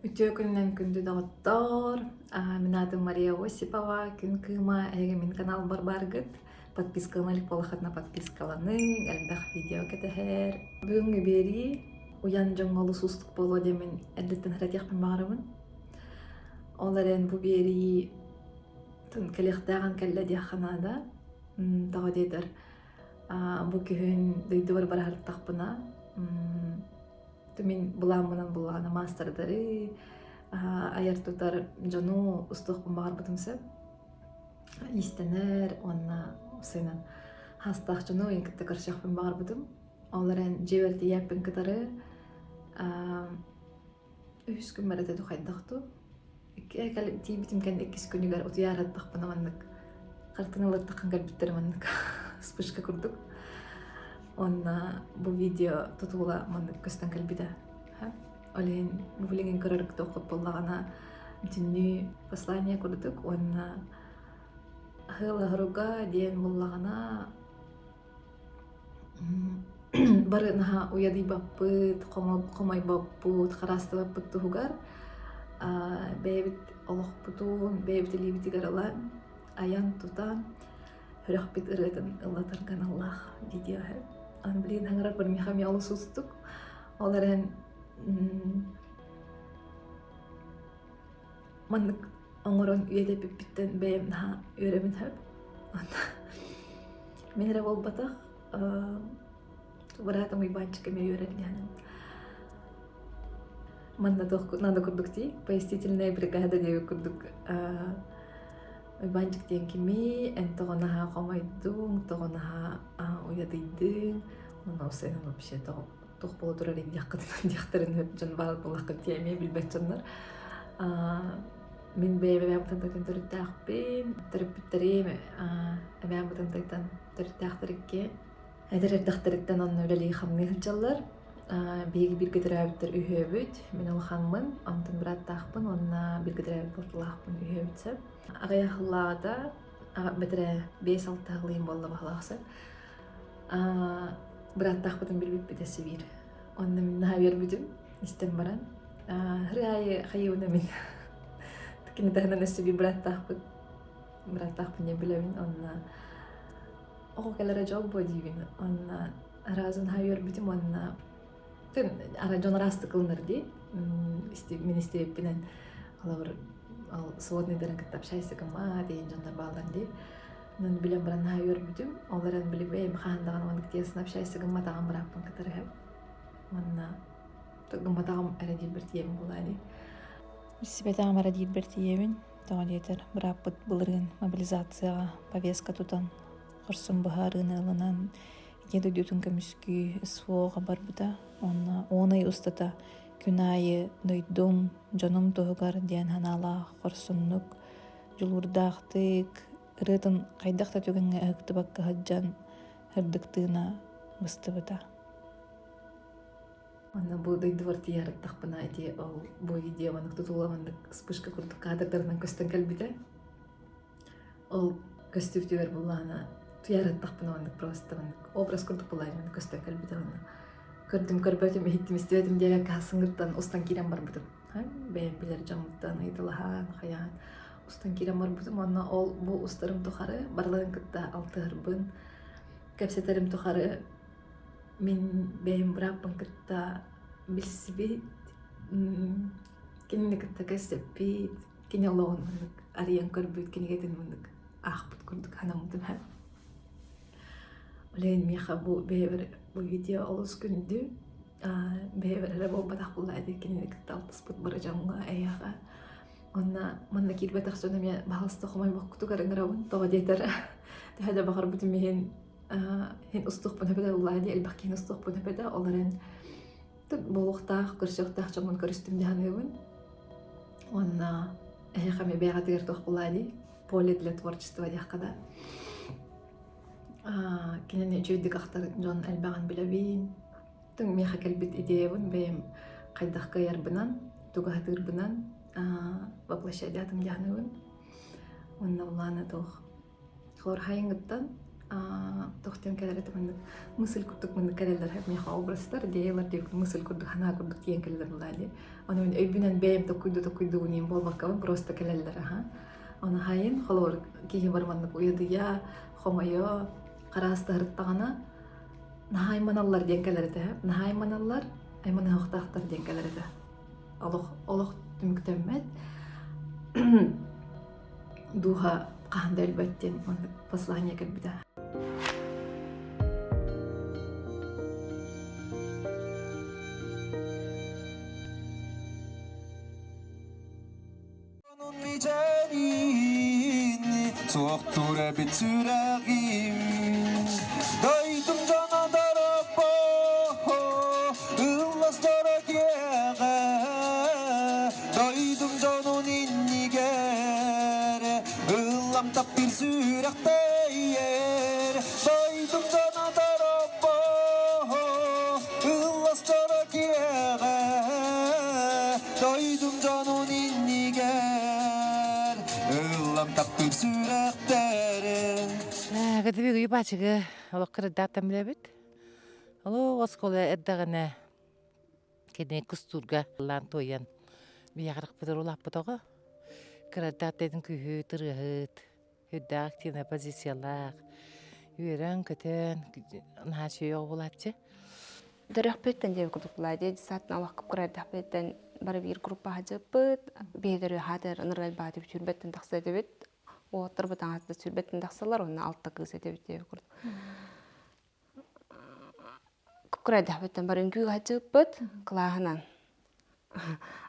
Үтүө күнүнэн күндү доҕоттоор! Мин аатым Мария Осипова, Күн Кыыма, эһиги мин каналбар бааргыт. Подпискалана илик буоллаххытына подпискаланыҥ, элбэх видео кэтэһэр. Бүгүҥҥү биэрии уйан дьоҥҥо олус уустук буолуо диэн мин эрдэттэн сэрэтиэхпин баҕарабын. Ол эрэн бу биэрии кэлиэхтээҕин кэллэ диэххэ наада. Тоҕо диэтэр, бу күһүн дойдубар бара сырыттахпына, Мин былааммынан буллаҕына маастардары, айар-тутар дьону устуохпун баҕарбытым сөп. Иистэнэр уонна сыынан хаастаах дьону ыйын кытта көрсүөхпүн баҕарбытым. Ол эрэн дьиэбэр тиийээппин кытары үһүс күммэр этэ дуу хайдах дуу Тиийбитим кэннэ иккис күнүгэр утуйаары аттахпына маннык хартыына ылыттаххын кэлбиттэрэ маннык вспышка курдук. Уонна бу видео тутуула маннык көстөн кэлбитэ. Ол иһин бу билигин көрөр туоххут буоллаҕына бүтүннүү послание курдук уонна аһыылаһыруга диэн буллаҕына Бары наһаа уйадыйбаппыт, хомойбоппут, хараастыбаппыт туһугар бэйэбит олохпутун бэйэбит илиибитигэр ылан, айан-тутан, сүрэхпит ырыатын ыллатарга аналлаах видео үһү. Аны билигин хаҥырарбар миэхэ эмиэ олус уустук. Ол эрэн Маннык оҥорон үйэтэппиппиттэн бэйэм наһаа үөрэбин сөп. Мин эрэ буолбатах, быраатым Уйбаанчык эмиэ үөрэр диэхинэн. Манна туох надо курдук дии, пояснительная бригада диэбит курдук Уйбаанчык диэн кимий, эн тоҕо наһаа хомойдуҥ, тоҕо наһаа уйадыйдыҥ, уонна ол сайын вообще тоҕо туох буола турар диэххитин диэхтэрин дьон баар буоллаххыт дии эмиэ билбэт дьоннор. Мин бэйэм эбээм Бытантайтан төрүттээхпин. Төрөппүттэрим эбээм Бытантайтан төрүттээхтэр икки. Эдэр эрдэхтэриттэн онно үлэлии-хамныы сылдьаллар. Биһиги бииргэ төрөөбүттэр үһүөбүт. Мин улахаммын, онтон бырааттаахпын уонна бииргэ төрөөбүт балтылаахпын үһүөбүт сөп. Аҕыйах сыллааҕыта бэтэрээ 5-6 сылыйым буолла баһылаах сөп. Бырааттаахпытын билбиппит өссө биир. Онно мин наһаа үөрбүтүм, истэн баран. Хыры аайы хайыыбына мин кини таһынан өссө биир бырааттаахпыт. Бырааттаахпын диэн билэбин. Онно оҕо кэлэрэ дьол буо диибин. Онно араас наһаа үөрбүтүм уонна ара дьон араастык ылынар дии. Мин истибиппинэн холобур ол сводныйдарын кытта общайся гымма диэн дьоннор бааллар дии. Онон билэн баран наһаа үөрбүтүм. Ол эрэн били бэйэм хаһан даҕаны маннык тесно общайся гымматаҕым бырааппын кытары иһэм. Уонна гымматаҕым эрэ диирбэр тиийэбин буолаа дии. Билсибэтэҕим эрэ диирбэр тиийэбин. Тоҕо диэтэр, бырааппыт былырыын мобилизацияҕа повестка тутан, хорсун быһаарыыны ылынан, Ийэ дойдутун көмүскүү СВО-ҕа барбыта. Уонна 10 ый устата күн аайы дойдум, дьонум туһугар диэн санаалаах хорсуннук, дьулуурдаахтык, ырыатын хайдах да түгэҥҥэ ыһыктыбакка сылдьан сырдык тыына быстыбыта. Онно бу дойдубар тиийэ ити ол бу видео маннык тутуула маннык вспышка курдук кадрдарынан көстөн кэлбитэ. Ол көстүүтүгэр буллаана туйаарыттахпына маннык просто маннык образ курдук буллаана маннык көстөн кэлбитэ онно көрдүм көрбөтүм иһиттим истибэтим диэбэккэ хассыҥҥыттан устан киирэн барбытым. Бэйэм билэр дьоммуттан ыйыталаһан хайаан устан киирэн барбытым уонна ол бу устарым тухары барыларын кытта алтыһарбын кэпсэтэрим тухары мин бэйэм бырааппын кытта билсибит, кинини кытта кэпсэппит, кини олоҕун маннык арыйан көрбүт кинигэтин маннык аахпыт курдук санаммытым һэ. Ол иһин миэхэ бу бэйэбэр бу видео олус күндү. Бэйэбэр эрэ буолбатах буоллаа дии кинини кытта алтыспыт бары дьоҥҥо эйиэхэ Уонна манна киирбэтэх дьон эмиэ баһаалыста хомойбоккутугар ыҥырабын. Тоҕо диэтэр, төһө да баҕарбытым иһин иһин устуохпун эбэтэ улаа дии элбэх киһини устуохпун эбэтэ ол эрэн буолуохтаах, көрсүөхтээх дьоммун көрүстүм дии саныыбын. Уонна эһиэхэ эмиэ бэйэҕитигэр туох булаа дии поле для творчества диэххэ да. Кинини үчүгэйдик ахтар дьон элбэҕин билэбин. Миэхэ кэлбит идеябын бэйэм хайдах кыайарбынан, тугу сатыырбынан воплощать дии саныыбын. Уонна улаана туох холор хайыҥыттан. Тохтон кэлэр этэ маннык мысль курдук маннык кэлэллэр миэхэ образтар, идеялар диэбит мысль курдук санаа курдук тиийэн кэлэллэр буолаа дии. Ону мин өйбүнэн бэйэм токуйду токуйдугун буолбаккабын просто кэлэллэр аха. Ону хайын холобур киһи бар маннык уйадыйа, хомойо, хараастаһырыттаҕына наһаа айманаллар диэн кэлэр этэ. Наһаа айманаллар, айманыһыахтаахтар диэн кэлэр этэ. Олох олох түмүктэммэт. Дууһа хаһан да өлбөт диэн маннык послание кэлбитэ. Суохтуур эбит сүрэҕим Дойдум дьоно дороппо Ыллас дьоро киэҕэ Дойдум дьонун иннигэр Ыллам таптыыр сүрэхтэйэр Дойдум дьоно дороппо Ыллас дьоро киэҕэ Дойдум дьонун иннигэр Ыллам таптыыр сүрэхтэрин Кэтибиг уйбаачыгы олох кырдааттан билэбит. Олох оскуола эрдэҕинэ кини кустуурга ыллаан туойан биһиэхэ улааппыт оҕо. Кырардааттайдын күүһүт, ырыаһыт, үрдээх активнай позициялаах, үөрэн-көтөн наһаа үчүгэй оҕо буолааччы. Төрөхпүттэн диэби курдук буолаа десантын олох кыпкырайдахпыттан бары биир группа сылдьыппыт. Биһиги хаатыр ынырыгай бааты сүүрбэттэн тахса этибит. Уолаттарбыт аҥаатыта сүүрбэттэн тахсаллар, уонна алта кыыс этибит диэби курдук. Кыпкырайдахпыттан бары үҥкүүгэ сылдьыбыппыт кылааһынан.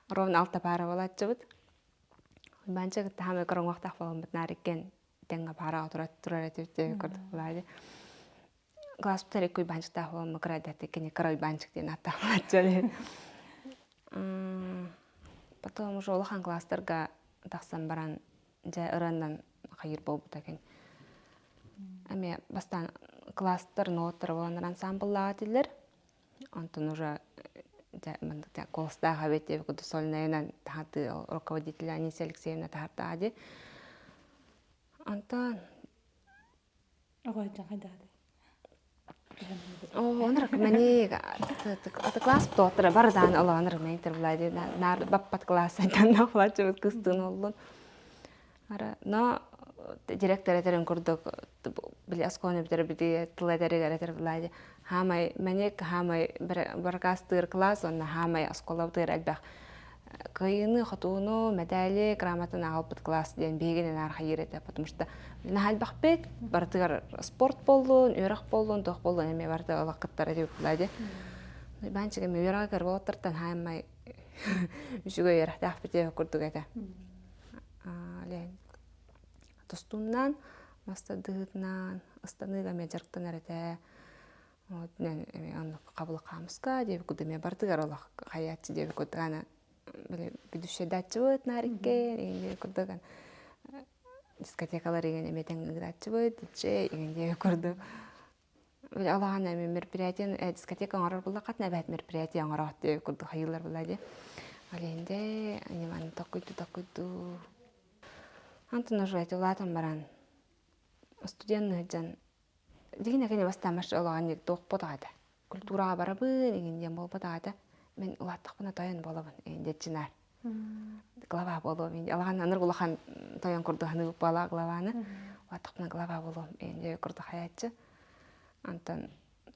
Ровно алта паара буолааччыбыт. Уйбаанча кытта хаамай короҥуохтаах буоламмыт наар иккиэн тэҥҥэ паараҕа турар этибит диэби курдук буолаа Класспытар икки уйбаанчыктаах буоламмыт кыра эрдэхтэ кини кыра уйбаанчык диэн ааттаах буолааччы. Потом уже улахан класстарга тахсан баран дьэ ырыаннан хайыыр буолбута кини. Эмиэ бастаан класстар ноуттара буоланнар ансамбллаах этилэр. Онтон уже дьэ маннык куоластаах эбит диэбит курдук сольнайынан таһатыы руководитель Анисия Алексеевна таһартаҕа дии. Онтон Онор мэник аты класс тоотора барыдаан олоонор мэник влади наар баппат класс айтанна хулачыбыт кыстыын оллун ара но директор этерин курдук били оскуоланы бүтэр бити тыл этэригэр этэр Влади хаамай мэник хаамай баракастыыр класс уонна хаамай оскуолабытыгар элбэх кыайыыны, хотууну, мэдээли, грамотаны аҕалбыт класс диэн биһигини наар хайыыр этэ, потому что наһаа элбэхпит, барытыгар спорт буоллун, үөрэх буоллун, туох буоллун эмиэ барыта олох кыттар этибит буолаа Иванчик эмиэ үөрэҕэ көр хаамай үчүгэй үөрэхтээхпит диэбит курдук этэ. Тостууннаан, мастардыһытынан, ыстаныыга эмиэ дьарыктанар этэ. Оннук хабылык хаамыска диэбит курдук эмиэ бардыгар олох хайааччы диэбит курдук аны били бүдүшшэдааччыбыт наарикке диэбит курдук дискотекалар игин эмиэ тэҥ ыытааччыбыт диджей игин диэбит курдук били олоҕун эми мероприятие дискотека оҥорор буллаххытына эбээт мероприятие оҥороот диэбит курдук хайыылар була дии ол иһин аниманы токуйду токуйду Антон уже улаатан баран студент сылдьан Дигин кини бастаан олоҕон туохпут аҕата. Культураҕа барабын игин диэн буолбут аҕата. Мин улааттахпына тойон буолабын игин диэччинаар. Глава буолуом ин алахан аныр улахан тойон курдук ханыы буола главаны. Улааттахпына глава буолуом игин диэ курдук хаяччы. Антон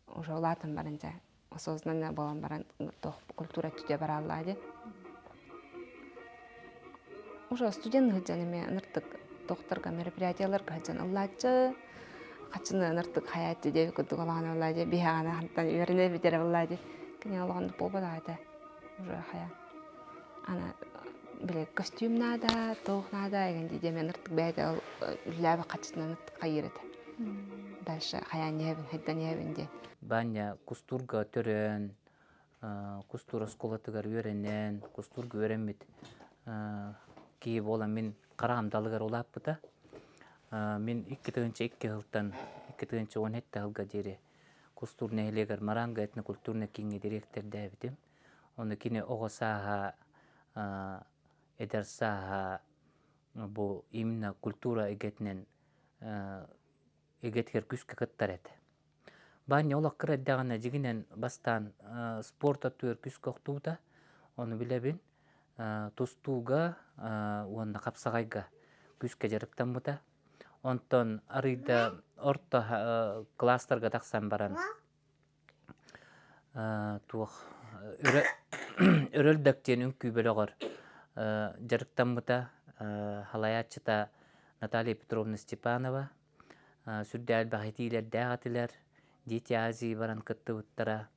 уже улаатан баран дьэ осознанно буолан баран туох культура өттүтэ барааллаа дии. Уже студент сылдьан эмиэ ыныртык тохторго мероприятияларга сылдьан ыллааччы хаччыны ыныртык хайааччы диэбит курдук олоҕун ыллаа дии биһиэҕэ хантан үөрэнэ бүтэрэ ыллаа дии кини олоҕун буолбатах этэ уже хайа ана били костюм наада туох наада эгин дии диэмэ ыныртык бэйэтэ ол үллээбит хаччытынан ыныртык хайыыр этэ дальше хайаан иһэбин хайдан иһэбин диэн Баанньа Кустуурга төрөөн, Кустуур оскуолатыгар үөрэнэн, Кустуурга үөрэммит киһи буолан мин хараҕым далыгар улааппыта. Мин 2002 сылтан 2017 сылга диэри Кустуур нэһилиэгэр Маранга этнокультурнай кииҥҥэ дириэктэрдээбитим. Ону кини оҕо сааһа, эдэр сааһа бу именно культура эйгэтинэн. эйгэтигэр күүскэ кыттар этэ. Баанньа олох кыра эрдэҕинэ дьиҥинэн бастаан спорт өттүгэр күүскэ охтубута, ону билэбин. Тустууга уонна хапсаҕайга күүскэ дьарыктаммыта. Онтон арыйда орто кылаастарга тахсан баран туох Өрөлдөк диэн үҥкүү бөлөҕөр дьарыктаммыта. Салайааччыта Наталья Петровна Степанова. Сүрдээх элбэх этиилэрдээх этилэр. Дети Азии баран кыттыбыттара.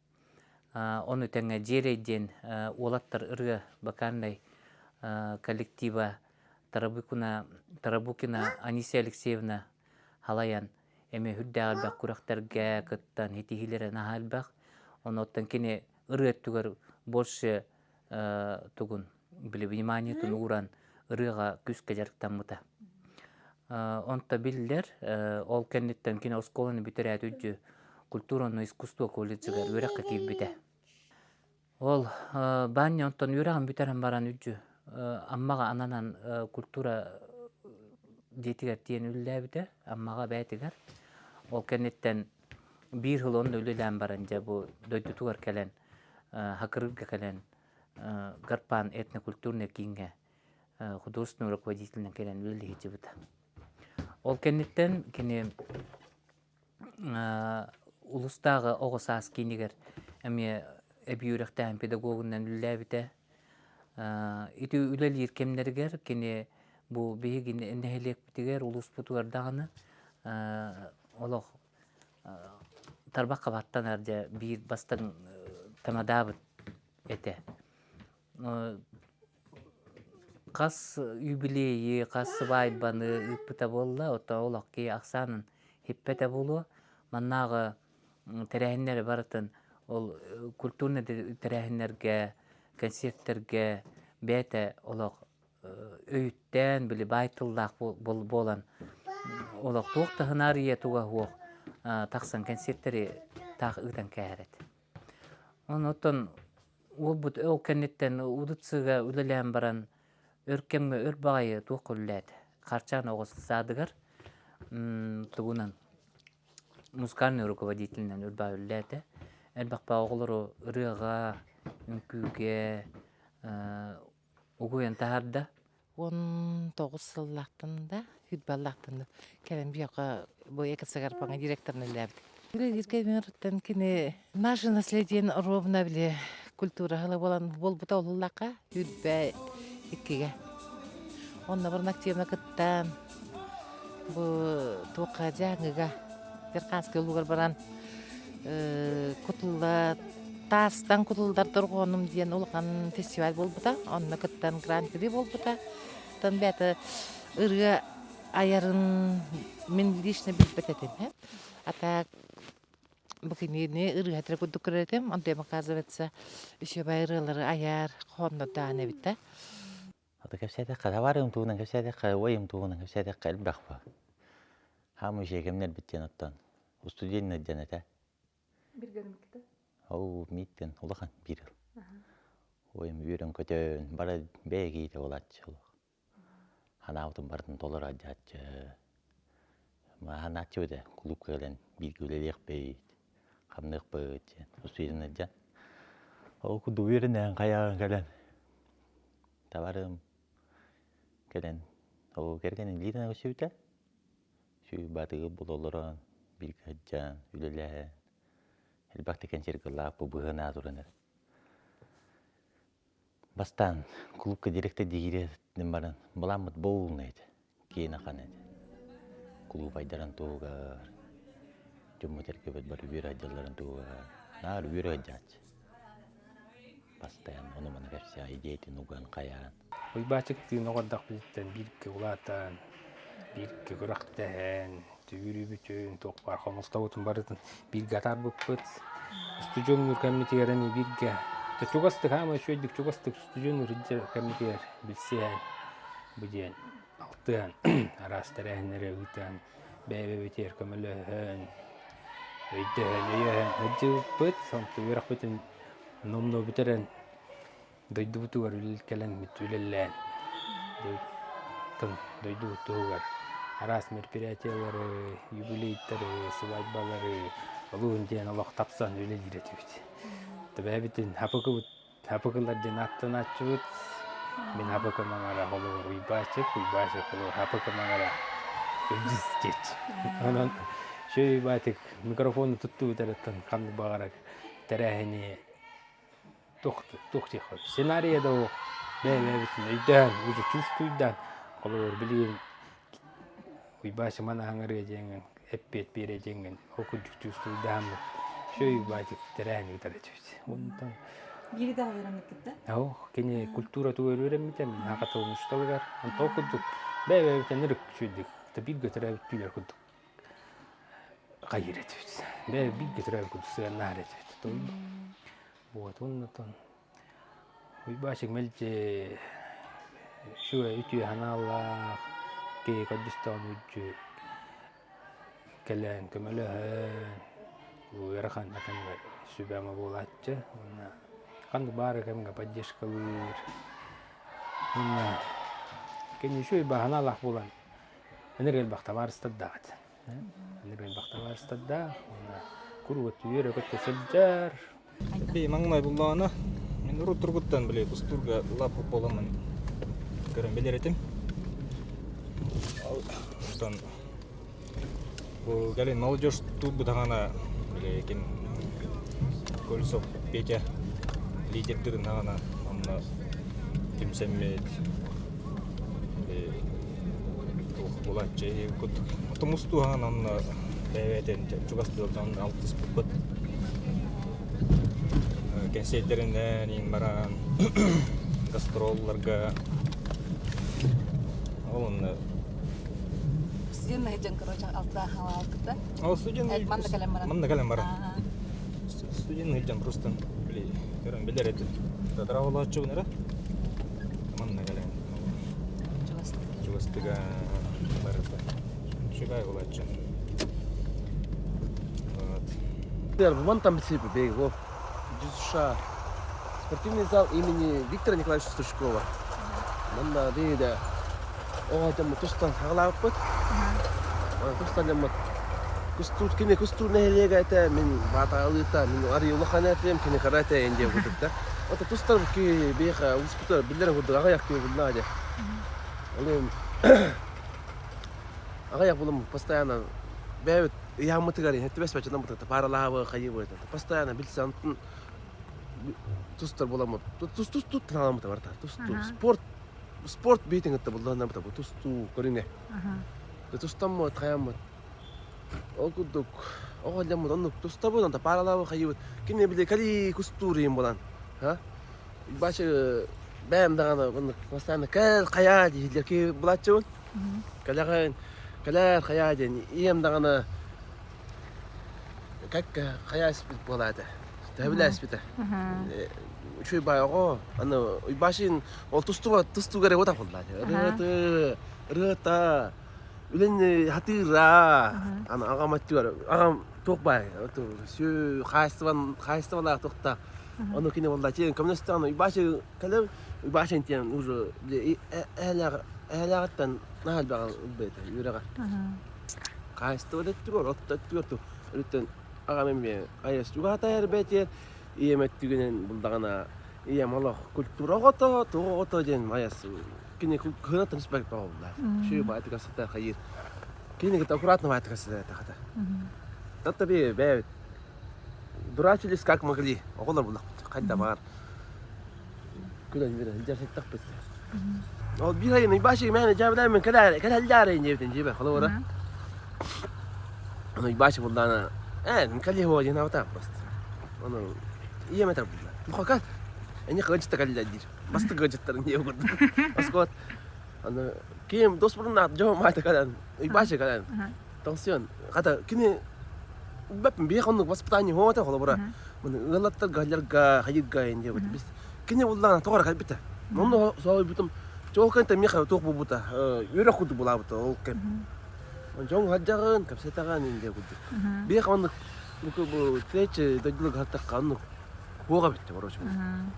Ону тэҥэ Дьиэрэй диэн уолаттар ырыа вокальнай коллектива Тарабукина, Тарабукина Анисия Алексеевна халайан эмиэ үрдээх элбэх күрэхтэргэ кыттан итиһиилэрэ наһаа элбэх. Онуоттан кини ырыа өттүгэр больше тугун били вниманиетын ууран ырыаҕа күүскэ дьарыктаммыта. Онто биллэр, ол кэнниттэн кини оскуоланы бүтэрээт үрдү культура уонна искусство колледжыгар үөрэххэ киирбитэ. Ол Баанньа онтон үөрэҕин бүтэрэн баран үддьү Аммаҕа ананан культура дьиэтигэр тиийэн үлэлээбитэ, Аммаҕа бэйэтигэр. Ол кэнниттэн биир сыл онно үлэлээн баран дьэ бу дойдутугар кэлэн Хакырыырга кэлэн Гарпан этнокультурнай кииҥҥэ художественный руководителинэн кэлэн үлэлии сылдьыбыта. Ол кэнниттэн кини улуустааҕы оҕо саас киинигэр эмиэ эбии үөрэхтээһин педагогунан үлэлээбитэ. Ити үлэлиир кэмнэригэр кини бу биһиги нэһилиэкпитигэр, улууспутугар даҕаны олох тарбахха баттанар дьэ биир бастыҥ тамадаабыт этэ. Хас юбилейи, хас сыбаайбаны ыыппыта буолла, оттон олох киһи ахсаанын хиппэтэ буолуо. Маннааҕы тэрээһиннэри барытын ол культурнай тэрээһиннэргэ, концертэргэ бэйэтэ олох өйүттээн, били баай тыллаах буолан олох туох да сынаарыйа туга суох тахсан концерттэри таах ыытан кээһэр этэ. Онон Уолбут ол кэнниттэн УДЦ-га үлэлээн баран өр кэмҥэ өр баҕайы туохха үлэлээтэ? Харчаан оҕо саадыгар тугунан музыкальный руководителинэн өр баҕайы үлэлээтэ. Элбэх баҕа оҕолору ырыаҕа, үҥкүүгэ угуйан таһаарда. 19 сыллаахтан да, футболлаахтан да кэлэн биһиэхэ бу экосагарпаҥа директорын үлэлээбит. Үлэлиир кини наше наследие ровно били культура сыла буолан буолбута олуллахха үрбэ иккигэ. Онно барын активно кыттан бу туохха дьааҥыга Верханскай улуугар баран кутулла таастан кутуллар дорҕоонум диэн улахан фестиваль буолбута. Онно кыттан гран-при буолбута. Оттон бэйэтэ ырыа айарын мин лично билбэт этим. А так бу кинини ырыаһыт курдук көрөр этим. Онтон оказывается үчүгэй ырыалары айар хоһооннордоон эбит да. Ата кэпсээтэххэ, табаарым туһунан кэпсээтэххэ, уойум туһунан кэпсээтэххэ элбэх бу. Хаамыы кэмнэрбит диэн оттон устудьуоннар диэн этэ. Биргэрмиккитэ? Ол мииттэн улахан биир ыл. Уойум үөрэн-көтөн, бары бэйэ киһитэ буолааччы олох. Ханаабытын барытын толоро сылдьааччы. Ханааччыбыт ээ, кулуупка кэлэн бииргэ үлэлиэхпит, хамныахпыт диэн устудьуоннар диэн. Ол курдук үөрэнэн хайаан кэлэн Табарым кэлэн ол кэргэнин илиитинэн көрсүбүтэ. Сүүрбатыгы була олорон, бииргэ сылдьан, үлэлэһэн, элбэхтик кэнсиэргэ бу быһыанаа туран эрэ. Бастаан клубка директор диире баран балааммыт боулна этэ, киэн ахан этэ. Клуб айдаран туһугар, дьоммут эргэбит бары үөр айдалларын туһугар, наар үөр айдааччы. Постоянно ону-маны кэпсээн, идеятын уган, хайаан. Уйбаачыктыын оҕордохпутуттан бииргэ улаатан, бииргэ күрэхтэһэн, түүрүүбүтүн, туох баар хомустабытын барытын бииргэ атаарбыппыт. Устудьуоннуур кэммитигэр эмиэ бииргэ чугастык, хаама үчүгэйдик чугастык устудьуоннуур кэммитигэр билсиһэн, бу диэн алтыһан, араас тэрээһиннэри ыытан, бэйэ-бэйэбитигэр көмөлөһөн, өйдөһөн, өйөһөн сылдьыбыппыт. Онтон үөрэхпитин Номнуо бүтэрэн дойдубутугар кэлэн үлэлээн дойдубут туһугар. Араас мероприятиелары, юбилейдары, свадьбалары олуһун диэн олох тапсан үлэлиир этибит. Төбөбүтүн хапыкыбыт хапыкылар диэн аттанааччыбыт. Мин хапыкы маҥара холобур Уйбаачык, Уйбаачык холобур хапыкы маҥара Илдьис диэччи. Онон шөй Уйбаатык микрофону туттубут эрэ ханнык баҕарар тэрээһини туох туох диэххэ сценарийа да суох бэйэ-бэйэбитин өйдөөн уже чувствуйдаан холобур билигин Уйбаачы маны аҥарыа диэҥҥин эппиэт биэрэ диэҥҥин ол курдук чувствуйдааммыт все Уйбаачык тэрээһин ыытар этибит онтон Биир идэҕэ үөрэммиккит да? Ох, кини культура тугу үөрэммитэ мин саха тылын учууталыгар. Онтон ол курдук бэйэ-бэйэбитин ырык үчүгэйдик бииргэ төрөөбүт түүлэр курдук хайыыр этибит. Бэйэ бииргэ төрөөбүт курдук сыаннаһар этибит. Вот оннотон Уйбаачык мэлдьи үчүгэй үтүө санаалаах, киһи көрдөстөҕүнэ үддьү кэлэн көмөлөһөн, ыарахан да кэмҥэ сүбэ-ама буолааччы уонна ханнык баар кэмҥэ поддержкалыыр. Уонна кини үчүгэй баһанаалаах буолан Ынырык элбэх табаарыстардаах этэ. Ынырык элбэх табаарыстардаах уонна куруук үөрэ-көтө сылдьар. Би маҥнай буллаҕына мин урут тургуттан били тустуурга улааппыт буоламмын көрөн билэр этим. Оттон бу кэлин молодежь туурбутаҕына били ким Кольцов Петя лидердирин аҕана онно түмсэммит туох буолааччы курдук тумустууһаҕын онно бэйэ-бэйэтин чугас дьон алтыспыппыт кэнсиэрдэринэн иин баран гастролларга ол онно Студент сылдьан короче алтыһалаабыта. Ол студент Манна кэлэн баран. Манна кэлэн баран. Студент сылдьан просто били көрөн билэр этим. Татараолооччубун эрэ. Манна кэлэн. Чугастык. Чугастыга барыта. Үчүгэй буолааччы. Вот. Вон там бегу. ДЮСШ. Спортивный зал имени Виктора Николаевича Стручкова. Манна биһиги оҕо дьоммут тустан хаҕалаабыппыт. Тустан дьоммут Кустуур кини Кустуур нэһилиэгэ этэ, мин Баатаалыыта, мин арый улахан этим, кини кыра этэ диэн курдук да. Ото тустар ки биэхэ улуспутугар биллэрин курдук аҕыйах киһи буллаа дьэ. Ол аҕыйах булум постоянно бэйэбит ыйааммытыгар түбэспэт дьоннорбут пааралаабы хайыбыт постоянно билсэн онтон тустар буоламмыт тус тус тут таналаммыта барыта тустуу спорт спорт биитин кытта буллаһыннарбыта бу тустуу көрүҥэ тустаммыт хайаммыт ол курдук оҕо дьоммут оннук тустабыт онто пааралаабы хайыбыт кини били кэлии кустуур иһин буолан ха бачы бэйэм даҕаны оннук постоянно кэл хайаа дииллэр ки булааччыбын кэлэҕин кэлээр хайаа диэн ийэм даҕаны как хайа испит буолаата төһө испитэ үчүгэй баай оҕо аны уйбаашин ол тустууга тустууга эрэ уотах буоллаата ырыаты ырыата үлэни хатыыра аны аҕам өттүгэр аҕам туох баай сү хаайыстыбан хаайыстыбалаах туохта ону кини буолла тиэн көмөлөстөҕүнэ уйбааши кэлэр уйбаашин тиэн уже эһэлээҕиттэн наһаа элбэҕи ылбыта үөрэҕэ Хаһаайыстыба да өттүгэр, от да өттүгэр өрүттэн аҕам эмиэ айас чугаһатайар бэйэтигэр ийэм өттүгүнэн булдаҕына ийэм олох культура оҕото, туох оҕото диэн айас кини кыһынаттан испэк тоҕоллар. Үчүгэй баайтыгар сытар хайыыр. Кини кытта аккуратно баайтыгар сытар этэ хата. Татта би бэйэбит дурачились как могли. Оҕолор буллахпыт хайда баар. Күлэн үөрэн сылдьар сыттахпыт. Ол биир айын Уйбаачык мээнэ дьээбэлээммин кэлээр кэлэллээр диэбитин дьиэбэ холобура. Ону Уйбаачык буллаана ээ кэлиэ диэн абатаа просто. Ону ийэм этэр булла. Нохока эни кыгачыта кэллэ диир. Бастык кыгачыттарын диэ курдук. Оскуот аны ким доспуруннаат дьоһум маата кэлэн Уйбаачык кэлэн тоҥсуйан хата кини бэппин биэх оннук воспитание хоото холобура маны ыаллаттарга галларга хайырга диэбит бис кини буллаана тоҕо эрэ кэлбитэ онно соһуйбутум ол кэнтэ миэхэ туох буолбута үөрэх курдук булаабыта ол кэм дьоҥ хадьаҕын кэпсэтэҕин диэн курдук биэх оннук бу течи дойдуларга хаттахха оннук хуоҕа бүттэ короче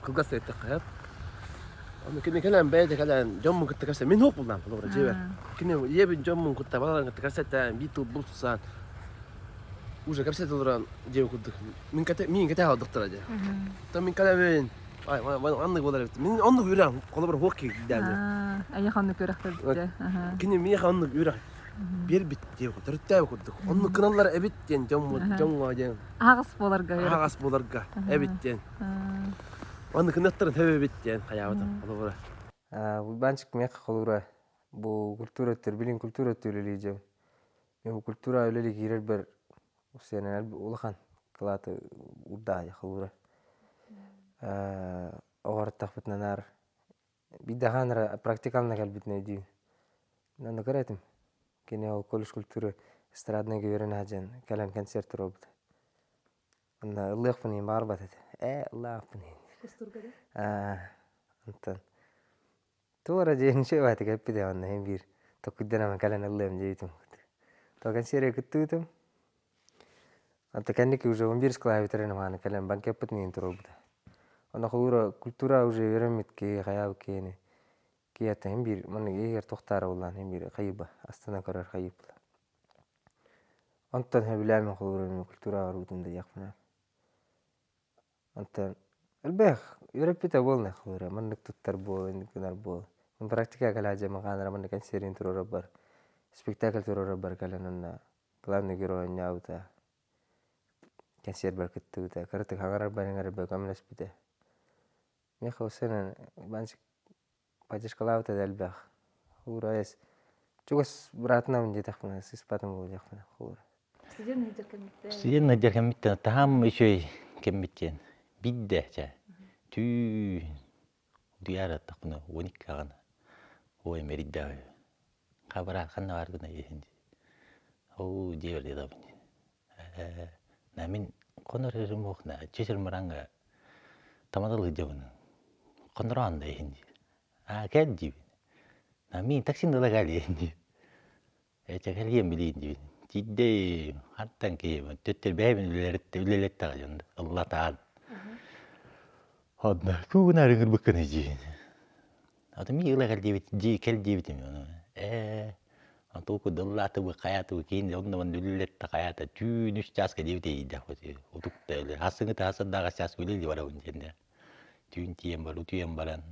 кылгас эттэххэ. Ону кини кэлэн бэйэтэ кэлэн дьоммун кытта кэпсэ мин суох буллаам холобура дьиэбэр. Кини ийэбин дьоммун кытта баларын кытта кэпсэттээн биир тыл булсан уже кэпсэтэ олорон дьиэбин курдук мин кэтэ миин кэтэһэ олордохторо дьэ. То мин кэлэбин ай оннук буолар эбит. Мин оннук үөрэх холобура суох киирдээм. Эйиэхэ оннук үөрэхтэрбитэ. Кини миэхэ оннук үөрэх биэрбит диэн төрүттээбит курдук. Оннук гыналлар эбит диэн дьоҥҥо диэн. Аһаҕас буоларга. Аһаҕас буоларга эбит диэн. Оннук гыныахтарын сөп эбит диэн хайаабытым холобура. Уйбаанчык миэхэ холобура бу культура өттүгэр билин культура өттүгэр үлэлии дьон. Мен бу культура үлэлии киирэрбэр сиэнэн улахан кылааты урдаайа холобура. Оҕортахпытына наар биирдэ хаан эрэ практикалана кэлбитин өйдүүн. Онно көрөтүм. Кини ол колледж культуры эстраднайга үөрэнэ сылдьан кэлэн концерт туруорбута. Онно ыллыахпын иһин баҕарбат этэ. Ээ, ыллаабаппын иһин. Аа, онтон туох эрэ диэн үчүгэй баҕайытык эппитэ онно иһин биир токуйданаммын кэлэн ыллыам диэбитим. То кэнсиэргэ кыттыбытым. Онто кэнники уже он биир кылааһы бүтэрэн мааны кэлэн банкеппытын иһин туруорбута. Онно холуура культура уже үөрэммит киһи хайаабыт киһини киһи иһин биир маннык иһигэр туохтаара буллаан иһин биир хайыба астына көрөр хайыыппыла. Онтон сөбүлээмин холобура культура барбытым да диэхпинэ. Онтон элбэх үөрэппитэ буолна холобура маннык туттар буол, инник гынар буол. Практика кэлээдьэ маҕаанара маннык кэнсиэрин туруорарбар, спектакль туруорарбар кэлэн онно главный герой оонньообута, кэнсиэрбэр кыттыбыта, кыратык хаҥарарбар-иҥэрэрбэр көмөлөспүтэ. Миэхэ сынан поддержкалаабыта да элбэх. Уура эс чугас быраатынабын диэтэхпинэ сыыспатым буолуо диэхпинэ холобура. Студент сылдьар кэммиттэн таһаам үчүгэй кэммит диэн бидде чэ түүн утуйаар аттахпына 12 аҕана ой мэрийдэ хабыраат ханна баар гына иһин оо дьиэбэр диэтэбин на мин хонор эрим охна чечер маранга тамадал ыдьабын хонороон да иһин аа кэл диибин на мин таксин дала кэлиэн диибин Эчэ кэлиэн билиин диибин тиийдим хантан киһибин төттөр бэйэбин үлэлэттэҕэ дьон ыллатаан Онно куугунаар ыҥырбыккыный диибин Аты мин ыла кэл диэбит дии кэл диэбитим ээ Тугу дыллаатыбы хайаатыбы киин онно манна үлэлэттэ хайаата түүн үс чааска диэбит эйидэхпит утукта өлө хасыҥы хасырдааҕы чааска үлэлии барабын диэннэ түүн тиийэн бар утуйан баран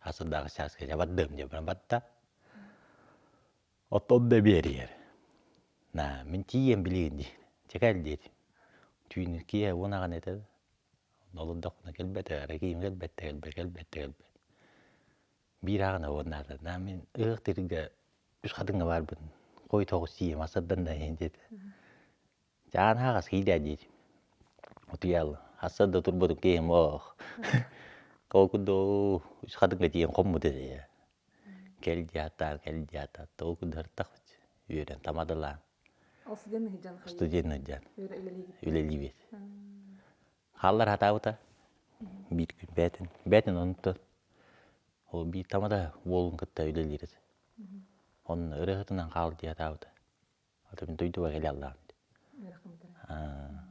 хасырдааҕы чааска дьэ бардым диэн баран барда оттон да биэрийэр на мин тиийэн билигин дии чэ кэл диэтим түүн киэһэ уон аҕан этэ олордохпуна кэлбэтэ эрэ киим кэлбэттэ кэлбэт кэлбэттэ кэлбэт биир аҕына уоннаата на мин ыһыах тиргэ үс хатыҥҥа баарбын хой тоҕус тиийэм асардан да иһин диэтэ чаан хаҕас киирдээ диэтим утуйаал хасса да турбутум киһим ох ол курдук үс хатыҥҥа тиийэн хоммут этэ кэл диатаан кэл диатаат ол курдук үөрэн тамадалаан студент сылдьан үлэлиибит Хааллар хатаабыта биир күн бээтин бээтин онтон ол биир тамада уолун кытта үлэлиир этэ. Онно ырыаһытынан хаал дии хатаабыта. Ата мин дойдуга кэлэ аллаам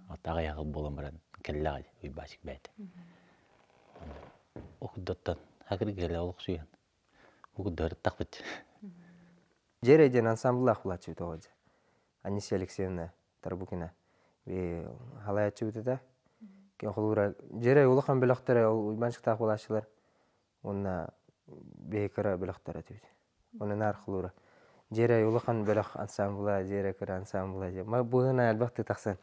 Ата аҕыйах буолан баран кэллэҕэ Уйбаачык бээтэ. Окуддаттан хакырга кэлэ олохсуйан Угуддарыттахпыт. Дьиэрэ диэн ансамбллаах булааччыбыт оҕо дьэ. Анисия Алексеевна Тарбукина халайааччыбыт этэ. Холуура дьиэрэ улахан бөлөхтөрө ол Уйбаанчыктаах булааччылар уонна биһи кыра бөлөхтөр этибит. Онон наар холуура дьиэрэ улахан бөлөх ансамбла, дьиэрэ кыра ансамбла дьэ. Ма быһына элбэхтик тахсан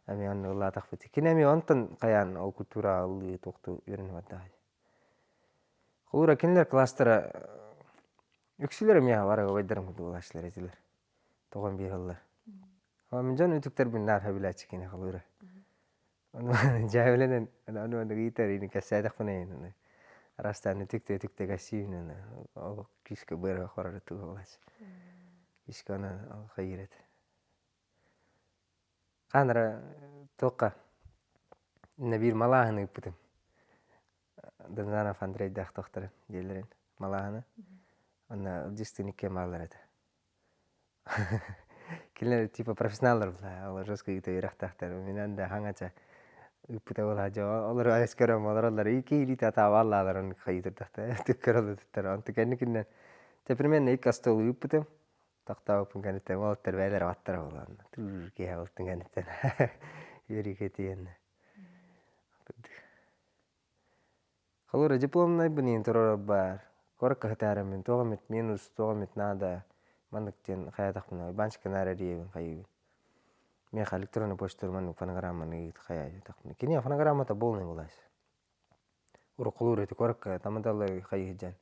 эмиэ онно ыллаатахпыт. Кини эмиэ онтон хайаан ол культура ыллыы туохтуу үөрэнэ бардаҕа. Холуура кинилэр класстара үксүлэрэ миэхэ бары убайдарым курдук буолааччылар этилэр. Тоҕон биэрэллэр. Мин дьон үтүктэрбин наар сөбүлээччи кини холуура. Ону дьээбэлэнэн ону ону ыытар ини кэпсээтэхпинэ ини арастаан үтүктэ үтүктэ кэссиибин ол күүскэ быара хорор туга буолааччы. Күүскэ ону хайыыр этэ. Хаан эрэ туохха иннэ биир малааһыны ыыппытым. Донзанов Андрейдаах тохторун диэллэрин малааһыны. Онно Ылдьыыстыын иккиэн бааллар этэ. Кинилэр типа профессионаллар была, ол жестко ыыта үөрэхтээхтэр. Минэн да хаҥача. Ыыппыта буолаа дьэ олору айас көрөм олороллор икки илиитэ атаабааллааларын хайыытырдахта түккөрөллүттэр онту кэнникиннэн те примерно икки остуол ыыппытым тохтообуппун кэнниттэн уолаттар бэйэлэрэ баттара буолан тыыр киэһэ буолтун кэнниттэн үөрүүгэ тиийэннэ Холобура дипломнайбын иһин турара баар куоракка сытаарыммын туох эмит минус туох эмит наада маннык диэн хайаатахпына Уйбаанчыкка наар эрийэбин хайыыбын миэхэ электронный почталар маннык фонограмманы ыыт хайаа диэтэхпинэ киниэхэ фонограммата полный былаас уруккулуур ити куоракка тамадаллар хайыы сылдьан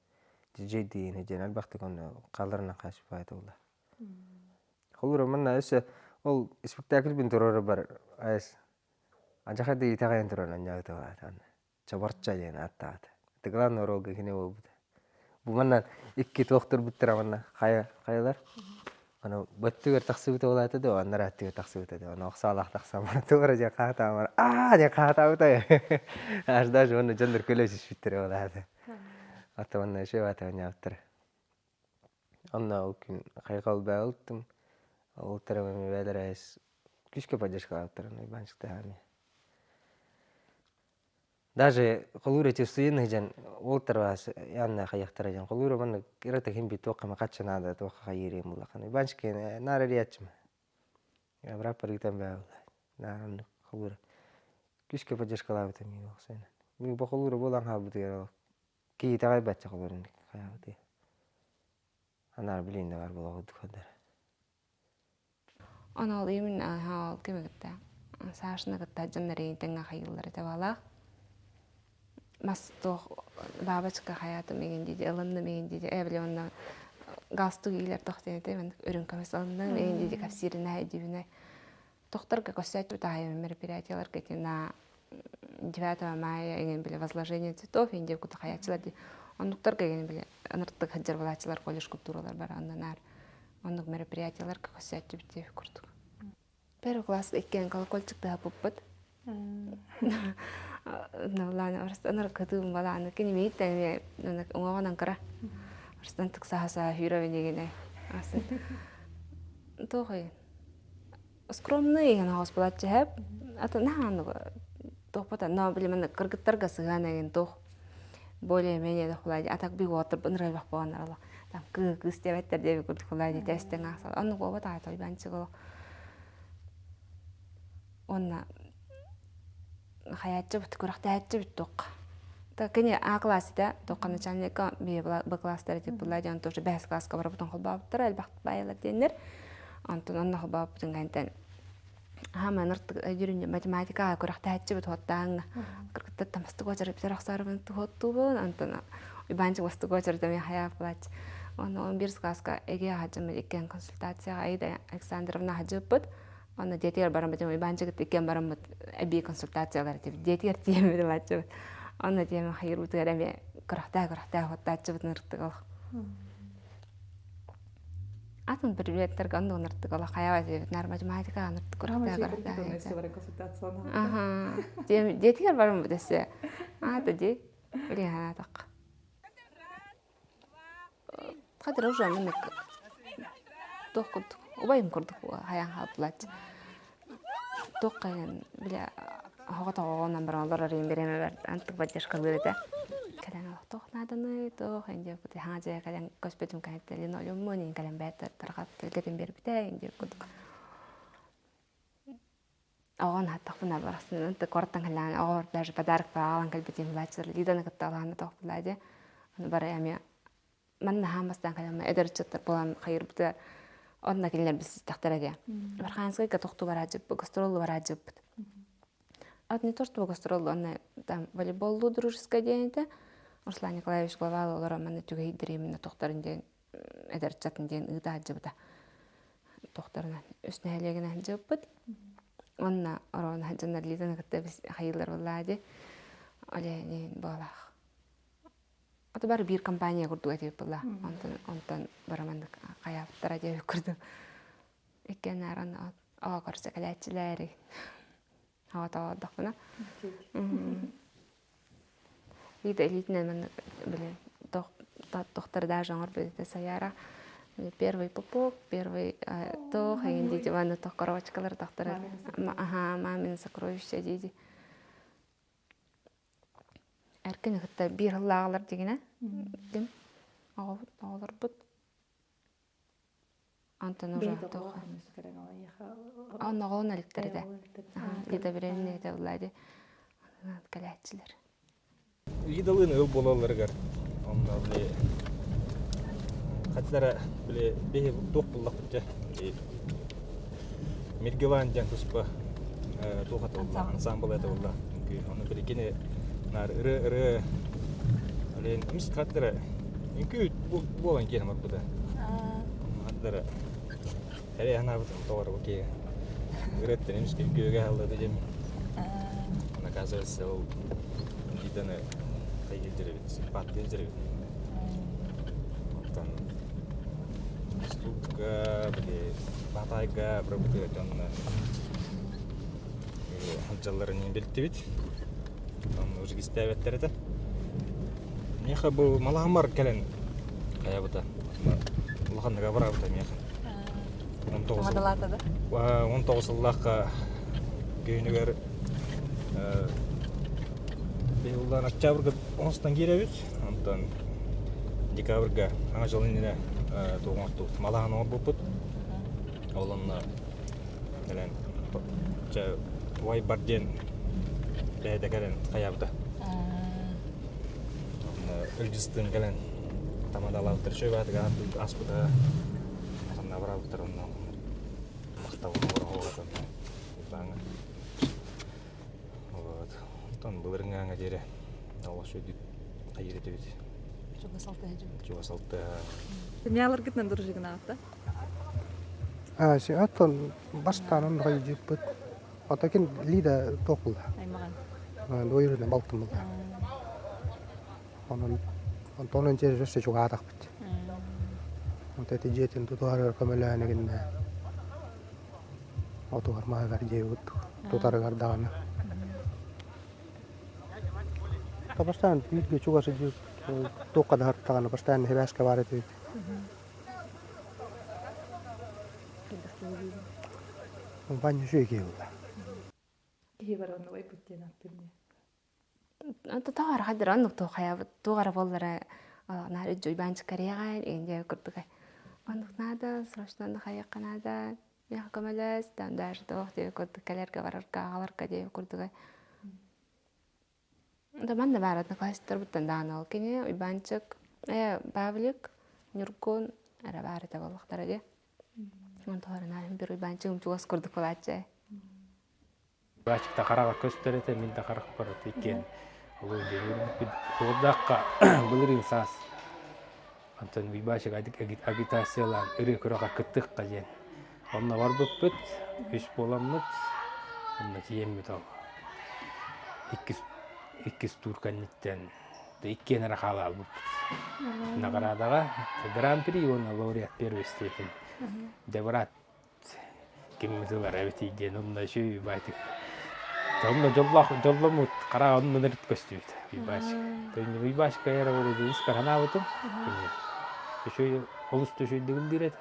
диджейдиин сылдьан элбэхтик онно хаалларынан хаачыппаата буолла холобура манна өссө ол спектакльбин туруорарбар айас Адьаха да итэҕэйэн туран анньаабыта Чабарча диэн ааттаабыта. Это главный оруолга кини буолбута. Бу манна икки туох турбуттара манна хайа хайалар. Аны бөттүгэр тахсыбыта буолаата да аннара аттыгар тахсыбыта да аны охсаалаах тахсан баран туора дьэ хаатаамар аа дьэ хаатаабыта аж даже уонна дьоннор күлэ түспүттэрэ буолаата. Ата уонна еще баата оонньообуттара. Онно ол күн хайҕал баалыттым. Ол тарабами бээлэрээс күүскэ поддержкалаабыттар Уйбаанчыктаһаами. Даже холуур эти устуйан сылдьан ол тарбаас Анна хайахтара диэн холуура маннык ырата ким би туохха макачча наада туохха хайыырыам буллахан Уйбаанчык наар эрийээччим бырааппар ыытан баалла наар оннук холуура күүскэ поддержкалаабыта миин охсуйан мин бу холуура буолан хаалбытыгар ол киһи итэҕэйбэччэ холуурун хайаабытый анаар билин да бар буола курдук көрдөрө Ону ол именно ол кими кытта Сашаны кытта дьоннор тэҥҥэ хайыыллар этэ баалаах. Мас туох бабочка хайаатым игин диди ылынным игин диди ээ били онно галстук иилэр тох диэн этэ маннык үрүҥ көмүс ылынным игин диди кэпсииринэ дибинэ тохторго көссөөччү таайым мероприятияларга ити на 9 мая игин били возложение цветов индия кута хайааччылар ди оннуктарга игин били ыныртык сылдьар булааччылар колледж культуралар бар онно Оннук мероприятияларга көрсөөччүбүт диэбит курдук. Первый класс иккиэн колокольчик тыһаппыппыт. Навлааны арыстан кытыым балааны кини мииттэн эмиэ уҥуоҕунан кыра. Арыстан тыксаһа саһа сүүрэ инигинэ. Асын. Туох скромный игин оҕус булааччы хэп. Аты наһааны туохпата но билимэн кыргыттарга сыһыан эгин туох более-менее дохулаа а так би уотурбун ырыйбах буоланнар там кыы кыыс диэбэттэр диэби курдук хулаа дии тэстэн аахсал оннук буолбат аата уйбаанчык олох уонна хайааччыбыт күрэхтэһээччибит туохха та кини А класс этэ туохха начальникка Б класстар этип булла диэн тоже бэһис класска барабытын холбообуттара элбэх баайалар диэннэр онтон онно холбообуппутун кэнтэн Аха ыныртык өйдүүрүн математикаҕа күрэхтэһээччибит уоттааҥҥа кыргыттар тамастык уочарат бүтэр охсоорубун туһуоттуубун онтон Уйбаанчык бастык уочарата эмиэ хайаах булааччы Онно он биир класска эгэ хаһдьыммыт иккиэн консультацияҕа Аида Александровна хаһдьыппыт онно дьиэтигэр бараммыт Уйбаанчыгыт иккиэн бараммыт эбии консультациялар этибит дьиэтигэр тиийэммит ылааччыбыт онно тиэмэ хайырбытыгар эмиэ күрэхтээх күрэхтээх уоттааччыбыт ыныртык олох Атын предметтэргэ оннук ыныртык олох хайаҕа диэбит наар математика ыныртык Аха. Дьиэтигэр барыммыт өссө. Аата дии. Билигин санаатахха. Хадыр уже маннык туох курдук убайым курдук хайаан хаалбылааччы. Туох хайан бile оһоҕо тоҕоҕунан баран олорор иһин бириэмэ антык поддержкалыыр этэ. Кэлэн олох туох нааданый туох индия кути хаҥа дьиэ кэлэн көспүтүм кэнниттэн линолеуммун иин кэлэн бэйэтэ тарҕат тэлгэтин биэрбитэ индия курдук. Оҕон хаттахпына барахсан антык куораттан кэллэҕинэ оҕолор даже подарок аҕалан кэлбитим булааччылар Лиданы кытта алаана тоох булаа дии. Аны бары эмиэ манна хаан бастаан кэлэн эдэр ыччаттар буолан хайырбытыгар онно кинилэр билсистэхтэрэ диye. Барханскайга тохтуу бараадьыппыт, гастроллу бараадьыппыт. От не то чтобы гастроллу, онно там волейболлуу дружеская диэн этэ. Руслан Николаевич главал олорон манна түгэйдир именно тохторун диэн эдэр ыччатын диэн ыытаадьыбыта. Тохторунан үс нэһилиэгинэн дьыппыт. Онно ороон хаджаннар Лизаны кытта хайыылар буоллаа дии. Оле буолаах. Ото бары биир компания курдук этибит буолла. Онтон онтон бары маннык хайаабыттара диэбит курдук. Иккиэн ааран оҕо көрсө кэлээччилээри. Аҕа тоҕордохпуна. Лида илиитинэн маннык били тохтор даже оҥорбут Саяра первый пупок, первый туох эҥин диэти манна тох коробочкалар тохтор аха мамин сокровища диэти. Кини кытта биир сыллааҕылар дигинэ. Дим оҕолорбут. Антон уже Онноҕолон эликтэр этэ. Лида беременна этэ булла кэлээччилэр. Лидалыын ыал буолалларыгар онно били хатылара били биһи туох буллахпыт дьэ Миргилан диэн туспа туох ата буолла ансамбл это буолла ону били кини наар ырыа ырыа олен эмис хатылара үҥкүү буолан киэнэ барбыта хатылара Эрэ анаабытым тоҕо бу киһи ырыаттан эмискэ үҥкүүгэ аһыллыда диэн оказывается ол Лиданы хайгыыр эбит симпаттыыр эбит оттон ступка били Баатаайга бырабытыга дьонно сылдьалларын билтибит онно уже кистээбэттэр этэ Миэхэ бу малаамар кэлэн хайабыта улаханнык абыраабыта миэхэ. 19 да? 19 сыллаахха күһүнүгэр быйылдан октябрьга оҥостон киирэбит. Онтон декабрьга саҥа дьыл иннинэ туох оҥортубут малаһан оҥорбуппут. Ол онно кэлэн чэ убайбар диэн бэйэтэ кэлэн хайаабыта. Ылдьыстыын кэлэн тамадалаабыттар үчүгэй баатыгар ааспыта ханна бараабыттар онно махтал оҥоро бааҥа вот онтон былырыҥҥааҥҥа диэри олох үчүгэйдик хайыыр этибит Чугас алтыһа чугас алтыһа Семьяларгытынан дружигынаҕыт да? Оттон бастаан онно хайдьыппыт. Отакин Лида туох буолла? Аймаҕын. Двоюродный балтым буолла. Онон онтон дьиэ өссө чугаатахпыт. Вот эти дьиэтин тутуһарыгар көмөлөөн игиннэ. Отугар маһыгар дьиэбит тутарыгар даҕаны. Бастаан бииргэ чугас туохха да даҕаны бастаан сибээскэ баар этибит. Ваня үчүгэй киһи буолла. Киһи баран убайбыт диэн ааттыыр Тоҕо хадыр оннук туохайабыт туох эрэ буоллара наар Уйбаанчык кэриэҕэ иҥдэ курдук оннук наада срочно оннук хайыахха наада миэхэ көмөлөс там даже туох диэ курдук кэлэргэ барарга аҕаларга диэ курдук да манна баар одноклассниктарбыттан даҕаны ол кини Уйбаанчык э Павлик Ньургун эрэ баар этэ буоллахтара дии онтон бир Уйбаанчыгым чугас курдук буолааччы Баачыкта хараҕа көстөр этэ, мин да харахпар иккиэн олуун диэн Холордаахха былырыын саас Антон Уйбаачык агитациялаан ырыа күрэҕэ кыттыахха диэн онно барбыппыт, үс буоламмыт, онно тиийэммит ол иккис иккис тур кэнниттэн иккиэн эрэ хаалаабыппыт. Наҕараадаҕа Гран-при уонна лауреат первой степени. Дьэ брат киммит ылар эбитий диэн онно үчүгэй баайтык онно дьоллоох дьолломмут хара оннун эрит көстүбүт Уйбаачык Уйбаачык эрэ буолуо испэр санаабытым үчүгэй олус да үчүгэйдик ыллыыр этэ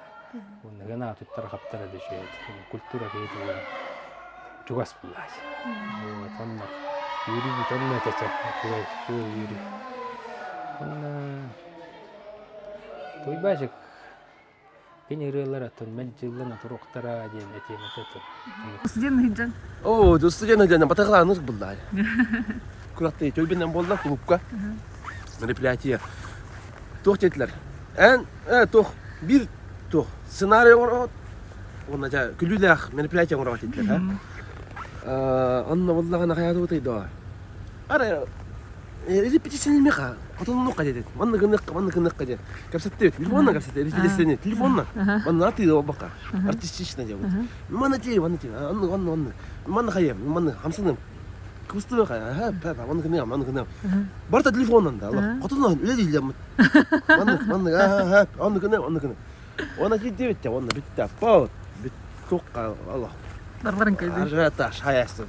уонна гына туттара хаптара да үчүгэй этэ культура киһитэ буолан чугас буллаачы вот онно үөрүүбүт онно этэ үчүгэй үчүгэй үөрүү онно Уйбаачык Кини ырыалар оттон мэлдьи туруохтара диэн этиэм этэ Студент сылдьан. Оо, студент сылдьан батаҕалааныр буллаай. Кураттыы төлбүнэн буолла клубка. Мероприятие. Туох диэтилэр? Эн туох биир туох сценарий оҥороот уонна дьэ күлүүлээх мероприятие оҥороот диэтилэр аа онно буоллаҕына хайаатыбытый доо Ара репетицияланыаха, хотоннуохха диэтит. Манна гыныахха, манна гыныахха диэн. Кэпсэттибит. Телефонна кэпсэтти, репетицияны. Телефонна. Манна атыы буолбакка. Артистично делают. Манна тиий, манна тиий. Онну, онну, онну. Манна хайыам, манна хамсаным. Кыбыстыга аха, папа, манна гыныам, манна гыныам. Барыта телефоннан да. Хотоннон үлэлииллэр. Манна, манна, аха, онну гыныам, онну гыныам. Уонна киирдибит уонна бүттэ. Паут. Бүт туохха олох. Барларын көйдү. Ажиотаж хайасын.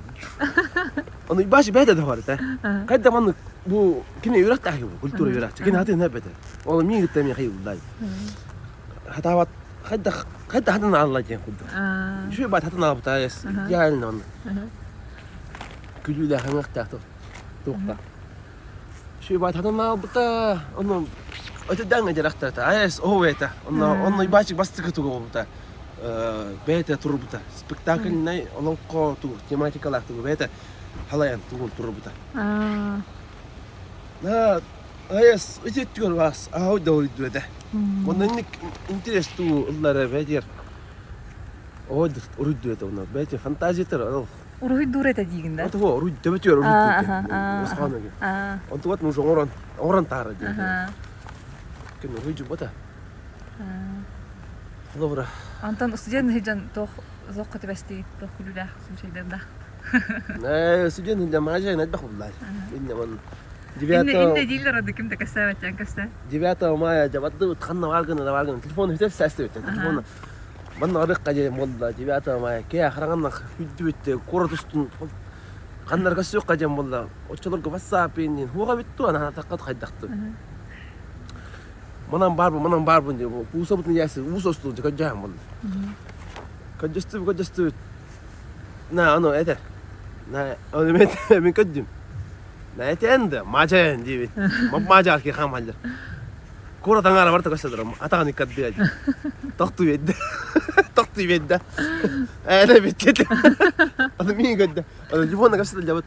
Ону баш бэйдэ да барыта. Хайда маннык бу кини үрэхтээх бу культура үрэхчэ. Кини хатын эбэтэ. Ол мин гытта мен хайылдай. Хатаабат хайда хайда хатын алла диэн курдук. Үчүгэй бат хатын албыта идеально онно. Күлүүлээх ыңахтаах туохха. Шуйбаатанан аалбыта, ону өтөдөҥ дьарахтарта. Айс оһу это. Онно онно ибачик бастыкы тугу болбута. Бэйэтэ турбута. Спектакльнай олоҥхо тугу тематикалаах тугу бэйэтэ халайан тугун турбута. На айс итеттүгөр бас аһау да ойду этэ. Онно инник интерес туу ыллара бэйдер. Ой уруйду этэ онно. Бэйте фантазиятар ол Уруһуйдуур этэ диигин да? Отого уруй төбөтүгэр уруйдуур. Осханыгы. Онтугат муж оҥорон оҥорон таара диэн. Ким уруйдьубата. Холобура. Антон студент сылдьан туох зоққа түбэстигит туох күлүүлээх случайдардаах? Э, студент сылдьан маажа элбэх буллар. Инне мон Инне дииллэр оду ким да кэсээбэт кэсээ. 9 мая жабадды ханна бар гына бар гына телефон хүтер сәсте телефон Манна арык дьэ буолла 9 мая кээ хараҥаннах хүддүбүт куорат устун ханнарга сүөххэ диэн буолла оччолорго вассаап ииннин хуоҕа бүттү анаатахха хайдахтын манан баарбын манан баарбын диye куусабытын ясы уус остуун көрдьөһөн буолла көрдөстүбүт көрдөстүбүт на ону этер на ону мен мен көрдүм на этен да мажаен диибит мажаар ки хаамаллар Куорат аҥаара барыта көстө турар. Атаҕын иккардыа дии. Тохтуу биэрдэ. Тохтуу биэрдэ. Ээлэ бүттэ. Аны миин көрдө. Аны телефонна көстө сылдьабыт.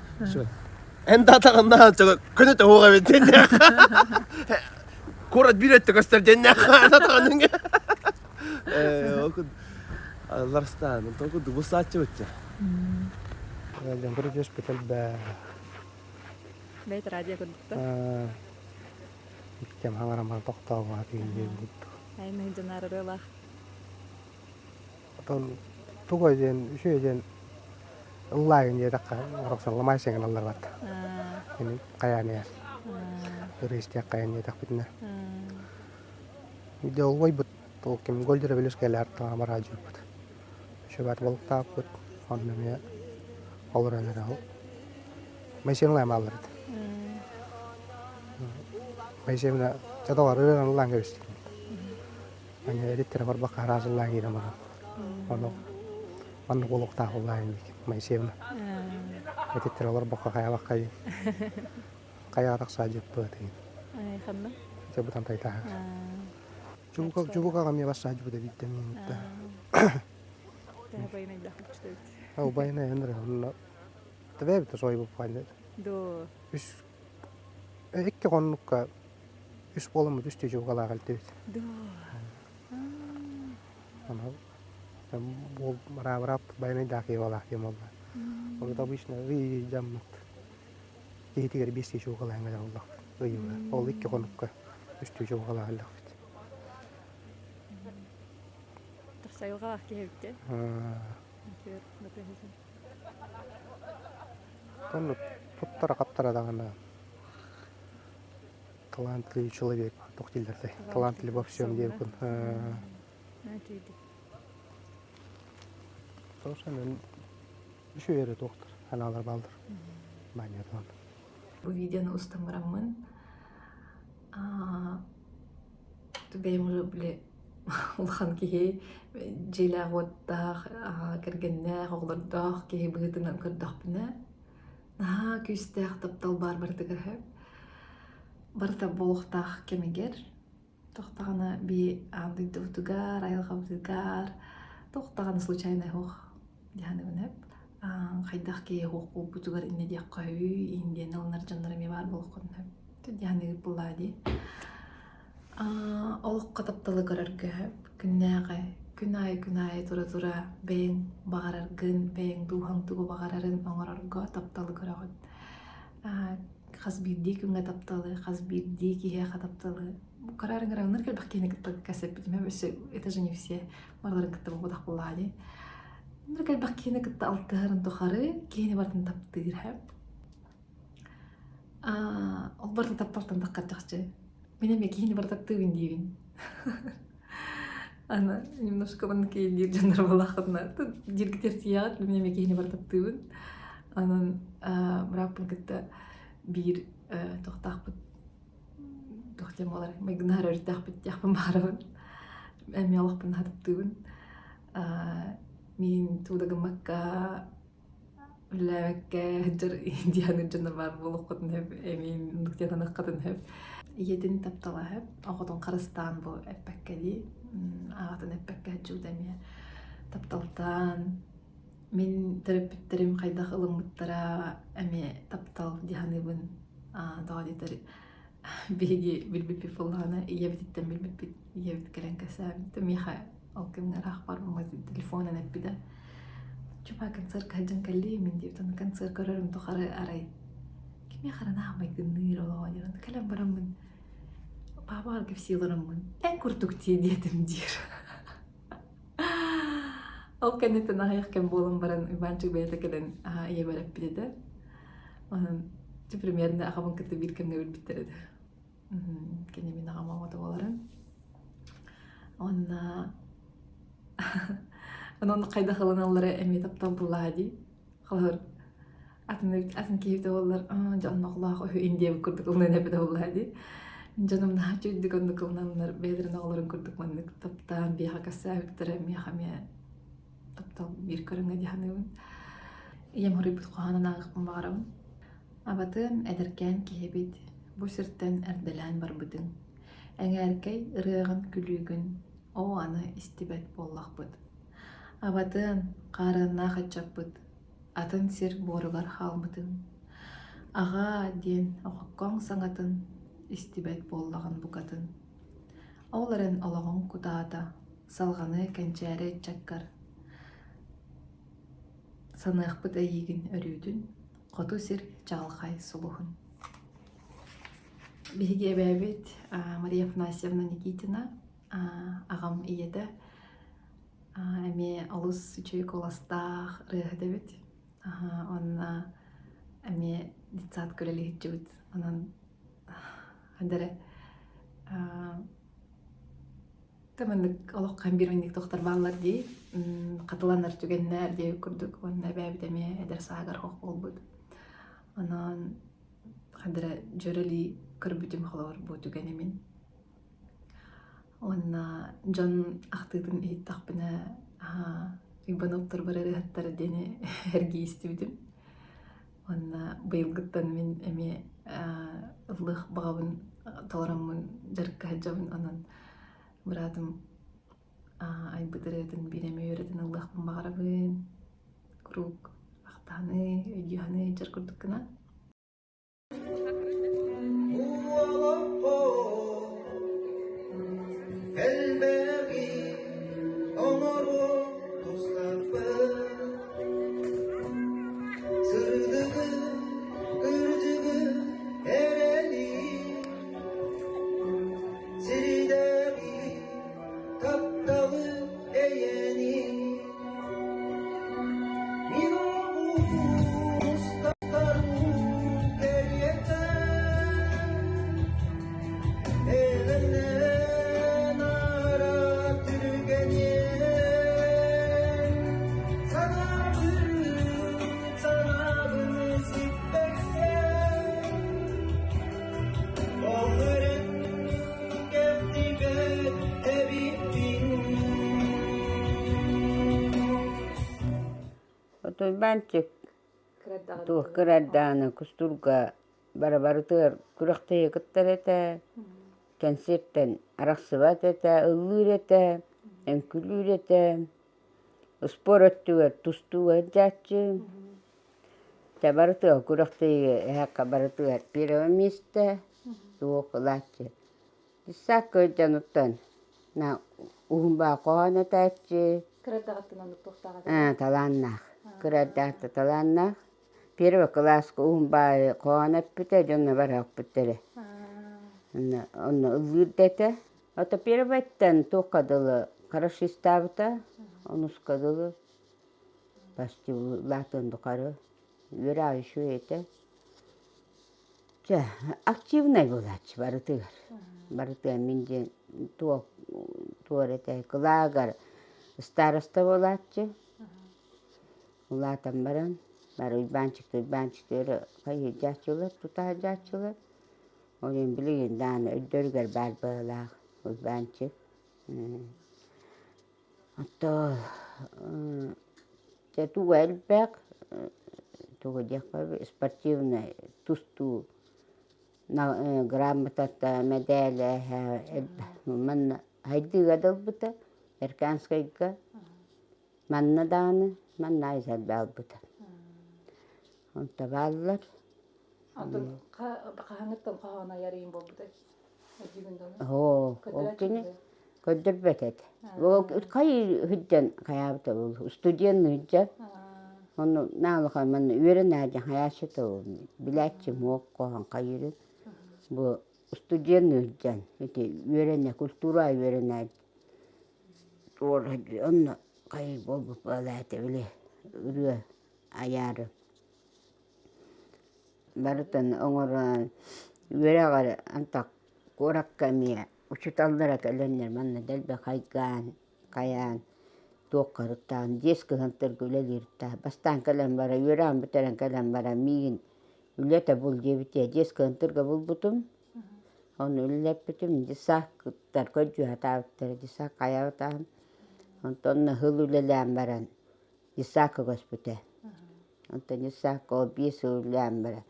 Эн да атаҕыннаан көнө тоһуоҕа эбит диэннээх. Куорат биир өттө көстөр диэннээх. Атаҕын Э, Ларстан, онтон курдук бу сааччыбытча. Дьон түспүт элбэх. Бэйт радио курдук Иккиэн хаҥараман тохтообуга тиийэн диэбит Айна дьанаарырыалаах. Отон тугой диэн үчүгэй диэн ыллаайын диэтэххэ орохсолломай сыҥыраллар бат. Кини хайаан иһэр. Ырыа истиэх хайаан диэтэхпитинэ. Дьэ олбойбут ол ким Гольдера Белюс кэлээр таамар аадьыйбыт. Үчүгэй балыктааппыт онно эмиэ олорон эрэ ол Моисеевна аймааллар этэ. Моисеевна чаталар ырыан ыллаан кэбистим. Аны эриттэрэ барбакка араас ыллаан киирэн баран. Ону маннык буолуохтаах ыллаан диик Моисеевна. Этиттэрэ олорбокко хайабакка диин. Хайаҕа тахсаа дьыппыат диин. Ханна? Дьэ бутан тайтааһар. Чубука чубукаҕа эмиэ бассаадьыбыта биирдэ миинитэ. Убайына энэр онно Тэбээбитэ соһуйбуппаан Доо. Үс икки хоннукка үс буоламмыт үс чуукалаах илтибит. Доо. Аны буол мараабыраап байанайдаах киһи диэн буолла. Ол обычно ый дьаммыт киһитигэр биэс чуукалаах кэлэр буоллахпыт. Ыйыга. Ол икки хонукка үс чуукалаах эллэхпит. Тахсайылҕалаах киһи эбит Оннук туттара-хаптара даҕаны талантливый человек туох дииллэр талантлив во всем диэбиккин Совершенно үчүгэй эрэ туохтар анаалар бааллар маанньатынан Бу видеону устан бараммын бэйэм уже били улахан киһи дьиэлээх-уоттаах, кэргэннээх, оҕолордоох киһи быһыытынан көрдөхпүнэ, наһаа күүстээх таптал баар барытыгар сөп. Барыта буолуохтаах кэмигэр, туох даҕаны бии аан дойдубутугар, айылҕабытыгар туох даҕаны случайнай суох дьаһаныбын сөп. Хайдах киһи суох буолбутугар инньэ диэххэ үһүй, иһин диэн ылынар дьоннор эмиэ баар буолуоххун сөп. Дьаһаныгыт буллаа дии. Олоххо тапталы көрөргө күннээҕи күн аайы күн аайы тура-тура бэйэҥ баҕараргын, бэйэҥ дууһаҥ тугу баҕарарын оҥорорго тапталы көрөҕүн. Хас биирдии күҥҥэ тапталы, хас биирдии киһиэхэ тапталы. Караар ыҥыраҥнар кэлбэх киһини кытта кэпсэппитим өссө это же не все барыларын кытта буолбатах буоллаҕа дии. Ынырык элбэх киһини кытта алтыһарын тухары киһини барытын таптыыр Ол барыта тапталтан таххар чахчы. Мин эмиэ киһини бары таптыыбын диибин. Аны немножко маннык диир дьоннор буоллаххытына дииргитигэр тиийэҕит, мин эмиэ киһини бары таптыыбын. Онон бырааппын кытта биир туохтаахпыт туох диэн буолар майгыннаһар өрүттээхпит диэхпин баҕарабын. Эмиэ олохпун наһаа таптыыбын. Миигин тугу да гыммакка. Үлэлээбэккэ сылдьар диэн дьоннор баар буолуоххутун сөп, эмиэ оннук диэн саныаххытын сөп. Ийэтин таптала сөп, оҕотун харыстаан бу эппэккэ дии, аҕатын эппэккэ сылдьыбыта эмиэ тапталтан мин төрөппүттэрим хайдах ылыммыттара эмиэ таптал дии саныыбын. Тоҕо диэтэр биһиги билбиппит буоллаҕына ийэбититтэн билбиппит, ийэбит кэлэн кэпсээбит. Миэхэ ол кэмҥэ ыраах барбыммыт телефонун эппитэ. Чупа концертка сылдьан кэллиим мин диэбит. Аны концерт көрөрүм тухары арай кимиэхэ эрэ наһаа майгынныыр олоҕо диэн кэлэн бараммын паапаҕар кэпсии олороммун эн курдук дии диэтим диир. Ол кэнниттэн аҕыйах кэм буолан баран Иванчик бэйэтэ кэлэн ийэбэр эппит этэ. Онон примерно аҕабын кытта биир кэмҥэ билбиттэр этэ. Кини мин аҕам оҕото буоларын. Уонна онон хайдах ылыналлара эмиэ таптал буллаҕа дии. Холобур, атын атын киһи буоллар, дьэ онноохлоох үһү индиябыт курдук ылынан эбитэ буоллаҕа дии. Дьонум наһаа үчүгэйдик оннук ылынаннар бэйэлэрин оҕолорун курдук маннык таптаан биһиэхэ кэпсээбиттэрэ миэхэ эмиэ таптал биир көрүҥэ дии саныыбын. Ийэм хоруйбут хоһоонун ааҕыахпын баҕарабын. Абатын эдэркээн киһибит, бу сиртэн эрдэлээн барбытыҥ. Эҥээркэй ырыаҕын күлүүгүн оо аны истибэт буоллахпыт. Абатыан, хаарыаннаах ыччаппыт, атын сир буоругар хаалбытыҥ. Аҕаа диэн оҕоккоҥ саҥатын истибэт буоллаҕын букатын. Ол эрэн олоҕуҥ кутаата, салҕаныа кэнчээри ыччаккар Саныахпыт эйиигин өрүүтүн, хоту сир чаҕылхай сулуһун. Биһиги эбээбит Мария Афанасьевна Никитина, аҕам ийэтэ, эмиэ олус үчүгэй куоластаах ырыаһыт эбит. Уонна эмиэ детсадка үлэлии сылдьыбыт. Онон ханна эрэ Маннык олоххо биир маннык тохтор бааллар дии, хатыланар түгэннэр диэбит курдук уонна эбээбит эмиэ эдэр сааһыгар хох буолбут. Онон ханна эрэ дьүөрэлии көрбүтүм холобур бу түгэни мин. Уонна дьон ахтыытын иһиттэхпинэ Ивановтар ырыаһыттар диэни эргийэ истибитим. Уонна быйылгыттан мин эмиэ ыллыах баҕабын толороммун дьарыкка сылдьабын. Онон быраатым айбыт ырыатын биир эмэ үөрэтэн ыллыахпын баҕарабын. Куруук ахтаһаны, өйдүү дьар курдук гына. Элбэҕи оҥоруо тустаахпын Сырдыгы, кырдьыгы эрэли Сирдээҕи тапталы эйэни Мин оҕустарым кэриэтэ Элэннэн ара түргэниэн Санаабын, санаабын сиппэккэ Ол эрэн кэхтибэт эбиппин Отуйбаанчык туох кыра эрдэҕинэ кустуурга бара-барытыгар күрэхтэһии кыттар этэ, кэнсиэртэн арахсыбат этэ, ыллыыр этэ, үҥкүүлүүр этэ, успуор өттүгэр тустууга сылдьааччы. Дьэ барытыгар күрэхтэһиигэ эһэххэ барытыгар первое место туох ылааччы. Дьыссаакка дьонуттан уһун баа хоһоон этээччи. Кыра эрдэҕиттэн оннук туохтаах этэ? Ээ, талааннаах. Кыра эрдэҕиттэн талааннаах. Первый кылааска уһун баайы хоһоон эппитэ, дьонно барыахпыт эрэ. Онно, онно ыллыыр да этэ. Ото первыйтан туохха дылы хорошистаабыта, онуска дылы почти улаатыан тухары үөрэх үчүгэй этэ. Чэ, активнай буолааччы барытыгар. Барытыгар мин диэн туох туор этэ кылаагар староста буолааччы. Улаатан баран бары Уйбаанчыкты Уйбаанчыкты хайыһыйдьааччылар, тутаһыйдьааччылар. Ол иһин билигин даҕаны өйдөрүгэр баар быһыылаах Уйбаанчык. Оттоо дьэ туга элбэх. Тугу диэххэ спортивнай тустуу грамотата, мэдээлэ элбэх. Манна хайдыыга да ылбыта, Эрканскайга манна даҕаны манна элбэх ылбыта. Онто бааллар. Онтон хаһааҥҥыттан хоһоон айар иин буолбутай? Оо, ол кини көрдөрбөт этэ. Хай сылдьан хайаабыта буолуо, студент сылдьан. Ону наалаха манна үөрэнээдьин хайааччыта билээччи муох хоһоон хайыырын. Бу студент сылдьан ити үөрэнэ культура үөрэнээт онно хайыы буолбут буолаата били ырыа айаары. Барытын оҥорон үөрэҕэр антах куоракка эмиэ учууталлара кэлэннэр манна дэлби хайгаан, хайаан туохха ырыттаан дьиэс кыһантарга үлэлииртэ. Бастаан кэлэн баран үөрэҕин бүтэрэн кэлэн баран миигин үлэтэ бул диэбитэ дьиэс кыһантарга булбутум. Ону үлэлэппитим десаккыттар көрдүү сатаабыттара десак хайаабытаҕым. Онтон сыл үлэлээн баран Исаака көспүтэ. Онтон Исаака ол биир сыл үлэлээн баран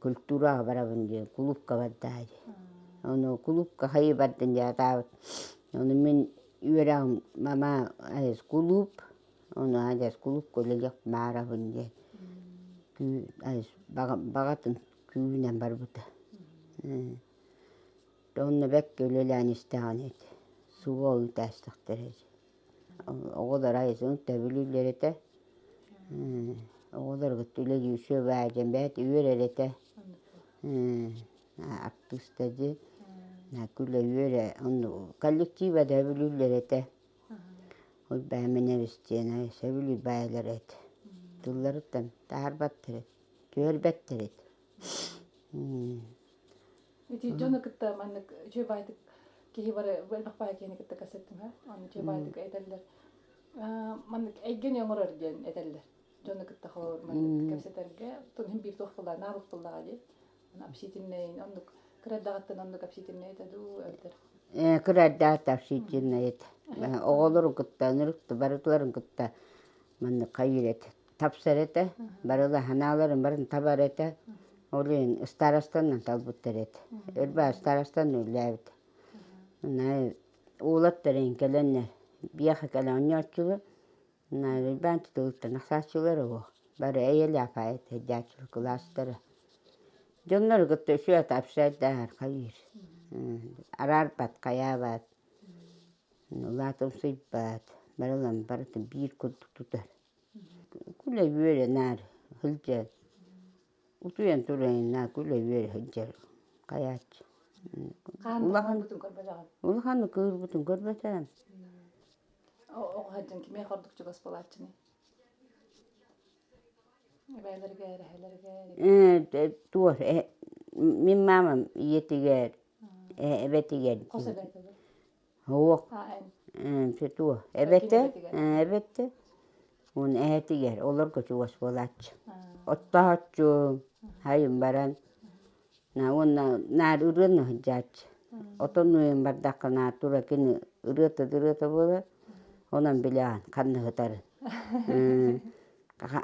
культураҕа барабын диэн кулуупка барда дии. Ону кулуупка хайыы бардын диэн атаабыт. Ону мин үөрэҕим мама айас кулууп, ону адьас кулуупка үлэлиэх баарабын диэн айас баҕатын күүһүнэн барбыта. Онно бэккэ үлэлээн истэҕин ити. Суол ыытаастахтара ити. Оҕолор айылҕаны төбүлүүллэр этэ, оҕолоргут үлэлии үчүгэй диэн бэйэтэ үөрэр этэ, артыыста дии, күлэ-үөрэ онно коллектива да сөбүлүүллэр этэ, Уйбаан диэн сөбүлүүр баайалара этэ, тылларыттан таһаарбаттар этэ, түһэрбэттэр этэ. Ити дьону кытта маннык үчүгэй баайдык киһи бары элбэх баай киһини кытта кэпсэттим һэ. Онно үчүгэй баайдык этэллэр. Маннык эйгэни оҥорор диэн этэллэр. Дьону кытта холобур маннык кэпсэтэргэ тун биир туох буолла наар буоллаҕа дии. Общительный оннук кыра эрдэҕиттэн оннук общительный этэ дуу эбэтэр. Кыра эрдэҕиттэн общительный этэ. Оҕолорун кытта, ынырык барытыларын кытта маннык хайыыр этэ. Тапсар этэ, барыла санааларын барын табар этэ. Ол иһин старостанан талбыттар этэ. Өрбаа старостан үллээбит. Уулаттар иһин кэлэннэр, биэхэ кэлэн оонньооччулар, Уйбаан тутулуттан ахсааччылар уо. Бары эйэлээх аайы сылдьааччылар кылаастара. Дьоннору кытта үчүгэй общайдааһар хайыыр. Араарбат, хайаабат, улаатымсыйбат, барылан барытын биир курдук тутар. Күлэ-үөрэ наар сылдьар, утуйан туран наар күлэ-үөрэ сылдьар хайааччы. Улахан улахан кыырбытын көрбөтөм. Оҕо сылдьан кимиэхэ ордук чугас буолааччыный? Эбээлэригэр, эһэлэригэр? Туох мин маамам ийэтигэр, эбэтигэр Хос эбээтэ Суох. Туох эбэтэ, эбэтэ уонна эһэтигэр олорго чугас буолааччы. Оттооччу хайын баран уонна наар ырыаны сылдьааччы. Отон уйан бардахха наар тура кини ырыата да ырыата буолар. Онон билэҕин ханна сытарын.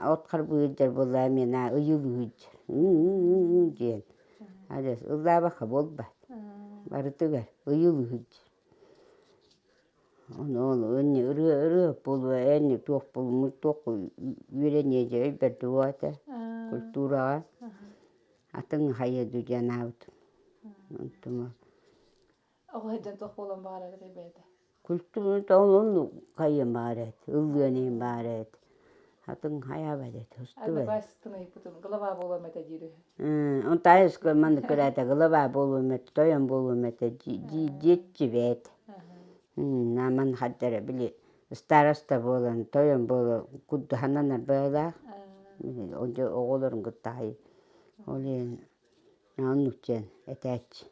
От харбыы сылдьар буоллаҕа эмиэ наар ыйылыы сылдьар. диэн. Адьас ыллаабакка буолбат. Барытыгар ыйылыы сылдьар. Ону ол ырыа ырыа буолуо эн туох буолуммут туох үөрэниэ дьэ өйбөр дуо этэ культураҕа атын хайа диэн аабытым онтум Оҕо сылдьан туох буолан баҕарар этэй бэйэтэ? Культурата оннук хайыам баар эт, ыллыан иһин баар эт. Атын хайаабат эт, устубат. Одноклассниктын ыйыппытым, голова буолуом этэ диир үһү. Онто айыска маннык кыраата голова буолуом этэ, тойон буолуом этэ диэччи бэт. Наман хардара били староста буолан, тойон буолан курду хананар быһыылаах. Оҕолорун кытта Ол иһин оннук диэн этээччи.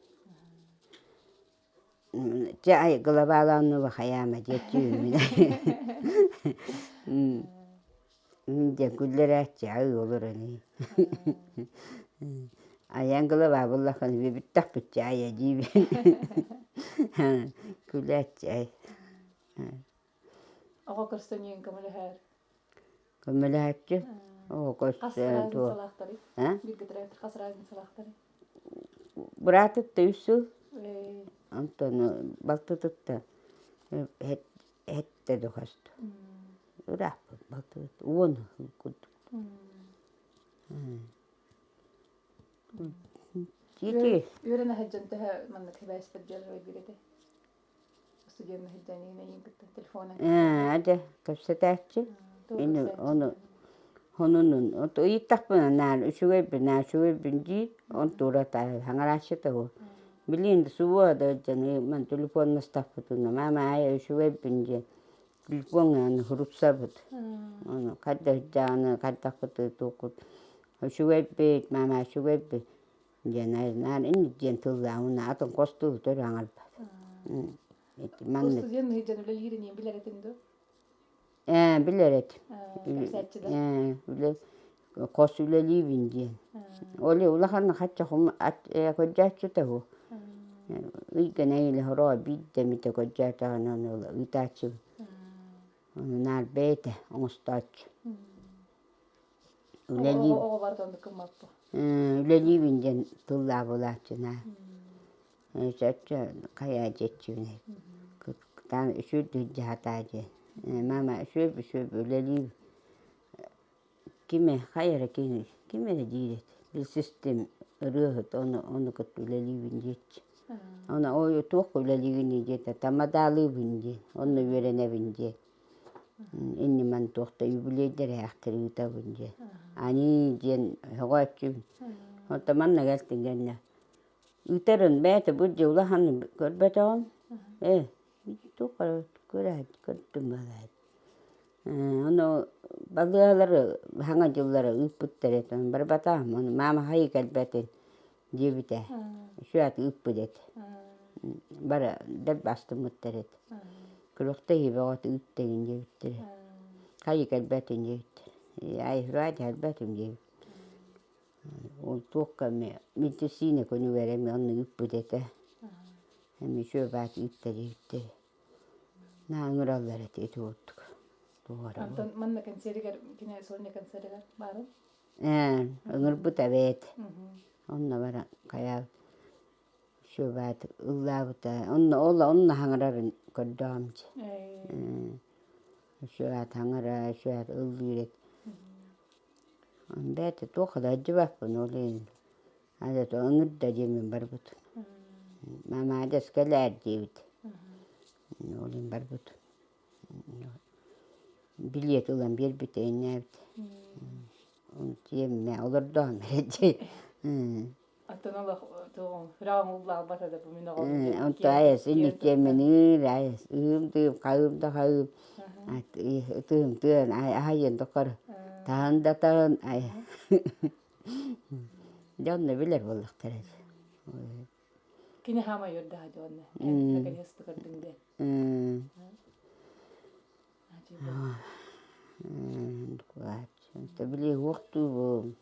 Чэ глобалаанныба хайаама диэччи үүммүнэ диэн күллэрээччи аыы олорон айан глава буллаххына бүппүттэхпит айа диибин күлээччи ай Оҕо көрсөн ийэҥ көмөлөһөр. Көмөлөһөөччү. Оо, Хас көстөн туох. разницалаахтарый? А? Бииргэ төрөөбүт хас разницалаахтарый? Быраатытта үс сыл, Ээ. онтон балтытытта эһэттэ духаст. Ырааппыт балтыбыт 10 курдук. Тити. Үөрэнэ сылдьан төһө маннык сибээспит дьарыгы бириэтэй? Студент сылдьан иин кытта телефонан. Ээ, дьэ, кэпсэтээччи. Ини ону хонунун ыйыттахпына наар үчүгэйбин, наар үчүгэйбин дии, он тура таа хаҥарааччы тоһу. Билин субуо да дьаны ман телефоннастахпытына мама аайа үчүгэйбин диэн телефоҥҥа хурупсабыт. Ону хайдах дьааны хайдахпыты туохпут үчүгэйбит, мама үчүгэйбит диэн наар инник диэн тыллаах атын хостуу төрү аҥарбат. Ити маннык. Студент дьон үлэлиир иниин билэр этин дуу? Ээ, билэр этим. Кэпсээччи да? Ээ, үлэ хос үлэлиибин диэн. Оли улахан хачча хум көрдөөччү тоһу. Ыйга нэһиилэ хороо биирдэ эмитэ көрдөөтөҕүнэ ону ыытааччыбын. Ону наар бэйэтэ оҥостооччу. Үлэлиибин. Оҕо барыта оннук гыммаппы. Үлэлиибин диэн тыллаабылааччы наар. Чөччө хайаа диэччибин Кытаан үчүгэй дьаһатаа диэн. Мама үчүгэй үчүгэй үлэлиибин. Ким хайа эрэ кини ким эрэ диир этэ. Билсистим ырыаһыт ону ону кытта үлэлиибин диэччи. Ону ой туох үлэлиигиний диэтэ тамадаалыыбын диэн онно үөрэнэбин диэн. Иннимэн туох да юбилейдэрээхтэр ыытабын диэн. Аньыы диэн өҕөөччүбүн. Онтон манна кэлтин кэннэ ыытарын бэйэтэ бу дьэ улахан көрбөтөҕүм. Ээ туох эрэ көрөөт көрдүм балаат. Ону балыыһалары хаҥа дьыллары ыыппыттар этэ, барбатаҕым, ону маама хайыы кэлбэтин диэбитэ. Сүөт ыыппыт этэ. Бары дэлби астыммыттар этэ. Күрэхтэһии бөҕөтө ыыттыгын диэбиттэрэ. Хайыы кэлбэтин диэбиттэр. Айхыраа кэлбэтим диэбит. Ол туохха эмэ медицина күнүгэр эмэ онно ыыппыт этэ. Эмиэ сүөбаат ыытта диэбиттэрэ. Наһаа ыҥыраллар этэ ити курдук. Антон манна концеригэр кини Соня концеригэр баарын? Ээ, ыҥырбыт эбээт. Онно баран хайаабыт сүөбаат ыллаабыта. Онно ол онно хаҥырарын көрдөҕүм дии. Сүөбаат хаҥыра, сүөбаат ыллыыр эт. Бэйэтэ туох да өйдүбэппин ол иһин Аны ыҥырда диэммин барбыт. Мамаадас кэлээр диэбит. Ол иһин барбыт. Билиэт ылан биэрбитэ иннээбит. Тиэммэ олордоом эрэ Оттон олох туоҕуҥ сүрэҕиҥ уллаалбата да бу мин оҕом Онто айас инник тиэммин айас ыым тыым хайыым да хайыым ытыым тыан аһайын тохор таһын да таһын ай Дьэ онно билэр буоллахтара Кини хаама үөрдэҕэ дьэ онно. Эн наконец-то көрдүҥ диэн. Били уохтуубун.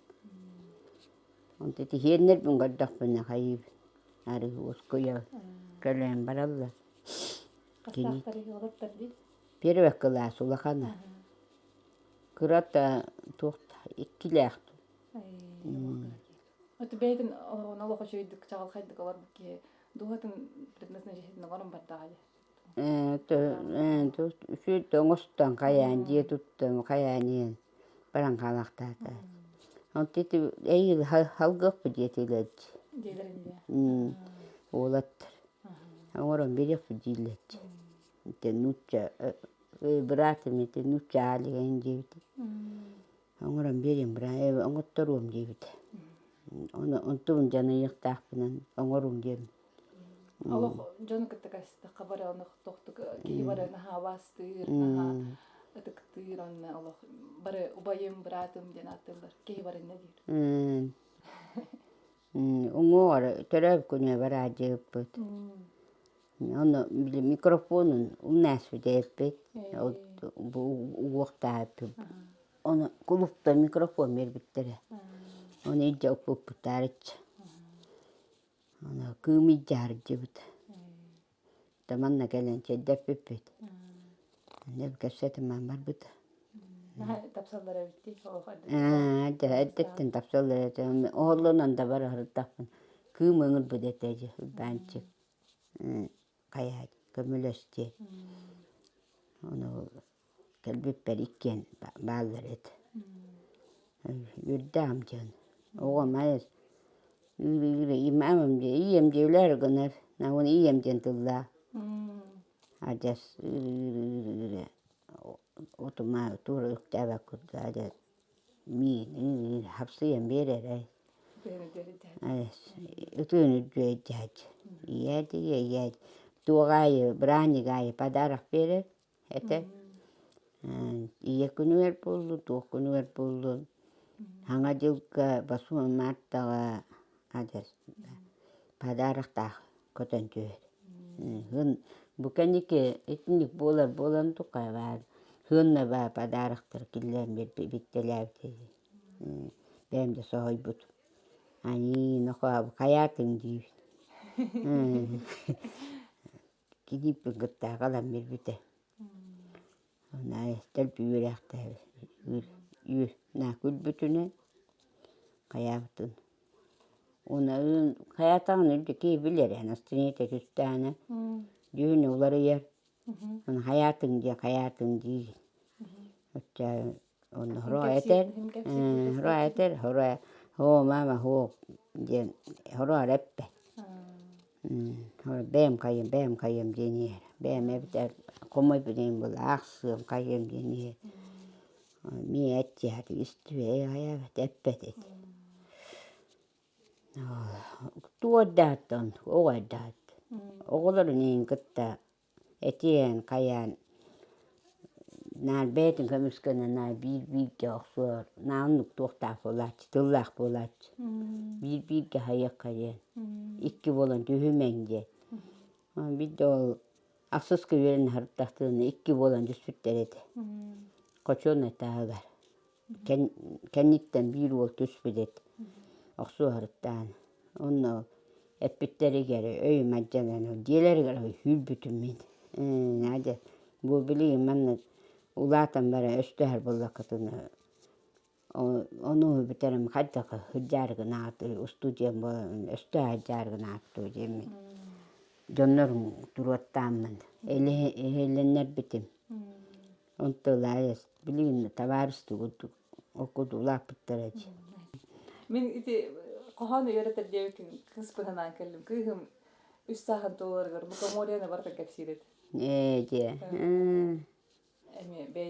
Онто тиһиэннэрбин көрдөхпүнэ хайыыбын. Арыы уоскуйа кэлэн бараллар. Хастаахтар олоттор дии? Первый класс улахана. Кырата туох иккилээх Ото бэйэтин олоҕун олох үчүгэйдик чаҕылхайдык олорбут киһи дууһатын предназначениетин оҥорон бардаҕа дии. Үчүгэй оҥостон хайаан дьиэ туттан хайаан иһэн баран хаалаахтаата. Онто ити эйиил халгыахпыт диэтилэр Диэлэрин дии. Уолаттар оҥорон биэриэхпит дииллэр Ити нуучча быраатым ити нуучча аалыгайын диэбитэ. Оҥорон биэриэм быра оҥотторуом диэбитэ. Ону онтубун дьаныйыахтаахпынан оҥоруум диэм. Олох дьону кытта кэстеххэ бары ону тохтук киһи бары наһаа убаастыыр, наһаа ытыктыыр онно олох бары убайым, быраатым диэн ааттыыллар. Киһи бары иннэ диир. Уҥуоҕар төрөөбүт күнүгэр бараадьыппыт. Ону били микрофонун умнаспыт эппит, угуохтаабыт. Ону кулууптан микрофон биэрбиттэрэ. Ону илдьэ укпуппутаарыччы. Ону кыым илдьэ сылдьыбыт. Манна кэлэн чэйдэппиппит. Кэпсэтимэн барбыта. Тапсаллар эбит Эрдэттэн тапсаллар этэ. Оһоллонон да бара сырыттахпын. Кыым ыҥырбыт этэ дьэ Уйбаанчык. Хайа көмөлөстүө. Ону кэлбиппэр иккиэн бааллар этэ. Үөрдэҕим дьон. Оҕом айас мамам диэ ийэм диэ үлээр гынар. Уон ийэм диэн тыллаах. Адьас ыыр утума туора үктээбэт курдук адьас миин хапсыйан биэрэрэй. Ытыын үрдүөйдээччи. Ийээ дии ийээ туох аайы бырааник аайы подарок биэрэр этэ. Ийэ күнүгэр буоллун, туох күнүгэр буоллун Саҥа дьылга басуон Мартаҕа адьас подароктаах көтөн түһэр. Бу кэнники итинник буолар буолан тухай хыанна баа подароктар киллэрэн биэрбиттэлээбит бэйэм да соһуйбут аньыы нохоо хайаатыҥ диибин кирииппин кытта аҕалан биэрбитэ дэлби үөрээхтээбит наа күлбүтүнэн хайаабытын уонна хайаатаҕын үрдү киһи билэр настроение түстэҕинэ дьүһүнэ уларыйар хайаатыҥ диэн хайаатыҥ диир оччо онно хоро этэр хоро этэр хоро һоо мама һоо диэн хоро эрэ эппэт бэйэм хайыам бэйэм хайыам диэн иһэр бэйэм эбэтэр хомойбут иһин буолла аахсыам хайыам диэн иһэр миэ эт дьиэхэтин истибэт хайаабат эппэт этэ туордааттан оҕо эрдэҕиттэн оҕолорун иһин кытта этиэн хайаан наар бэйэтин көмүскэнэ наар биир бииргэ охсуор наар оннук туохтаах буолааччы тыллаах буолааччы биир бииргэ хайыахха диэн икки буолан түһүмэҥ диэн биирдэ ол ахсыска үөрэнэ сырыттахтарына икки буолан түспүттэр этэ хочуонай таһыгар Кэнниттэн биир уол түспүт эт охсуһарыттаан онно эппиттэригэр өйүм алдьанан дьиэлэригэр сүүрбүтүм мин Надя бу билигин манна улаатан баран өстөһөр буоллаххытына ону бүтэрим хайдах сылдьаары гынаатый устудьуон буолан өстөөх сылдьаары гынааттуу диэммин дьоннорум туруоттааммын эһэлэннэрбитим Онтулаайас билигин табаарыстыы курдук ол курдук улааппыттара дии. Мин ити хоһоон үөрэтэр диэбиккин кыыспын санаан кэллим. Кыыһым үс сааһын туоларыгар лукоморьяны барыта кэпсиир этэ. Ээ дьэ. Эми бэй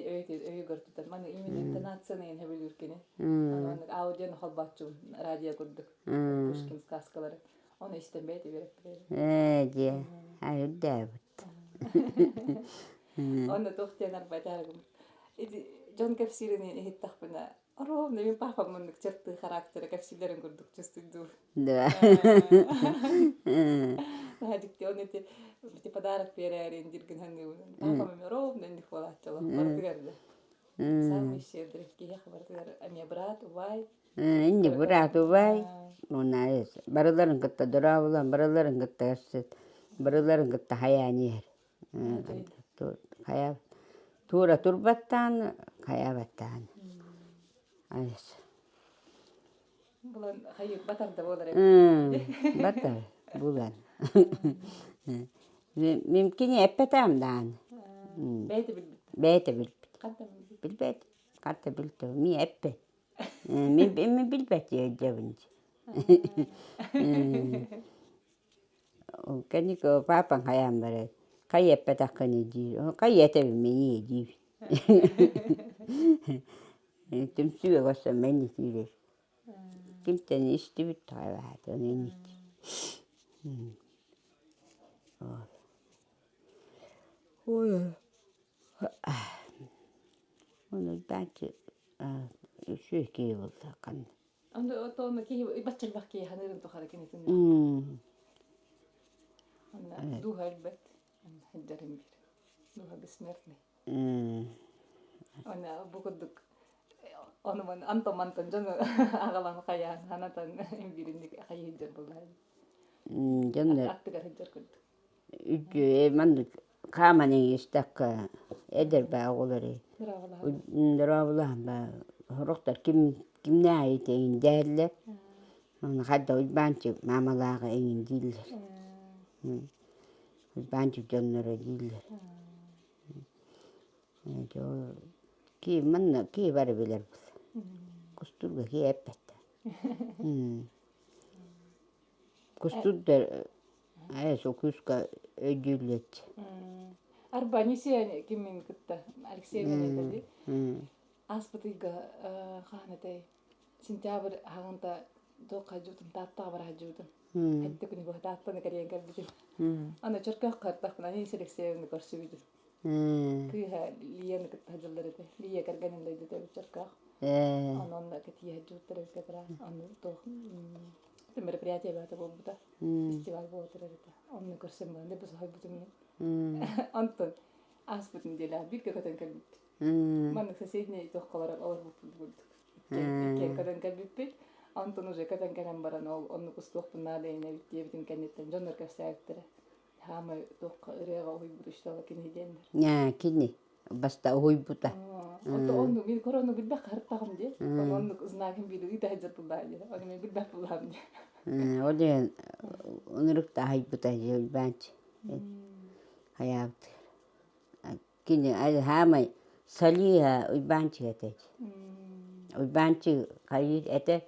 өйүгэр тутар. Маны именно интонацияны иһин сөбүлүүр кини. Аны аудиону холбооччубун радио курдук. Пушкин сказкалары. Оны истэн бэйти үөрэппит. Ээ дьэ. Айырдаабыт. Онно туох диэн арбайтааргым. Ити дьон кэпсиирин иһиттэхпинэ, ровно мин папам муннук чертыы характера кэпсииллэрин курдук чувствуйдуур. Да. Наһаа дьикти он ити ити подарок биэрээрин диргин саныыбын. Папам эмиэ ровно инник буолааччылар барытыгар да. Самый щедрый киһиэхэ барытыгар эмиэ брат, убай. Инни быраат убай уонна барыларын кытта дорооболоон барыларын кытта көрсүт барыларын кытта хайаан иһэр хайа туора турбаттаан хайаабаттаан Булан хайыр батар да буолар батар булан Мимкини эппэтэҕим даҕаны Бэйэтэ билбит бэйэтэ билбит билбэт хата билтэ мин эппэт мин билбэт дьэбин Кэнники паапаҥ хайаан барар хайа эппэтэххиний диир хайа этэбин мин ийэ диибин Түмсүүгэ көрсөн мин итиирэр кимтэн истибит таҕайбаата ону инник Ону даачы үчүгэй киһи буолла ханна Ону киһи баччалбах киһи ханыырын тухары кинитин дууһа өлбөт сылдьарын биир дууһа бессмертный Оны бу курдук ону антон мантан дьону аҕалан хайаан ханатан бииринник хайыы сылдьар буоллар Дьоннор аттыгар сылдьар курдук үтүө маннык хааман иҥистэххэ эдэр баа оҕолору. Дорооболоһон Сорохтор ким кимнээҕи эҥин дэһэллэр. Ону хайда Уйбаанчык маамалааҕы эҥин дииллэр. Уйбаанчык дьонноро дииллэр. Ки манна ки бары билэр Кустурга ки эппэттэр. Кустурдар Айас укуска өйдүүллэт. Арба Анисия кимин кытта Алексей Валерьевич ааспыт ыйга хаһан этэй сентябрь хаҕынта туох хадьуутун тааттаҕа бар хадьуутун этте күнү быһа тааттаны кэрийэн кэлбитим аны чөркөөх картахпын Анисия Алексеевна көрсүбүтүм кыыһа Лияны кытта сылдьаллар этэ Лия кэргэнин дойдута эбит чөркөөх онон кэтиэ хадьууттар эбит кэтара аны туох мероприятие баата буолбута фестиваль буола турар этэ. Онно көрсөн баран да соһуйбутум мин. Онтон ааспыт неделя бииргэ көтөн кэлбиппит. Маннык соседний туоххалар олорбуппут курдук. Иккиэн көтөн кэлбиппит. Онтон уже көтөн кэлэн баран ол оннук устуохпун наада эбит диэбитим кэнниттэн дьоннор кэпсээбиттэрэ. Хаамай туохха ырыаҕа уһуйбут учуутала кини диэннэр. Ньаа, кини баста уһуйбута. Ото онну мин корону билбэх харыттаҕым дии. Ону оннук знагын биир ыйда сылдьар буллаа дии. Ону мен билбэх буллаам дии. Ол диэн ынырыкта аһыйбыта дии Уйбаанчы. Хайаабыт. Кини хаамай Салиха Уйбаанчык этэ. Уйбаанчык хайыыр этэ.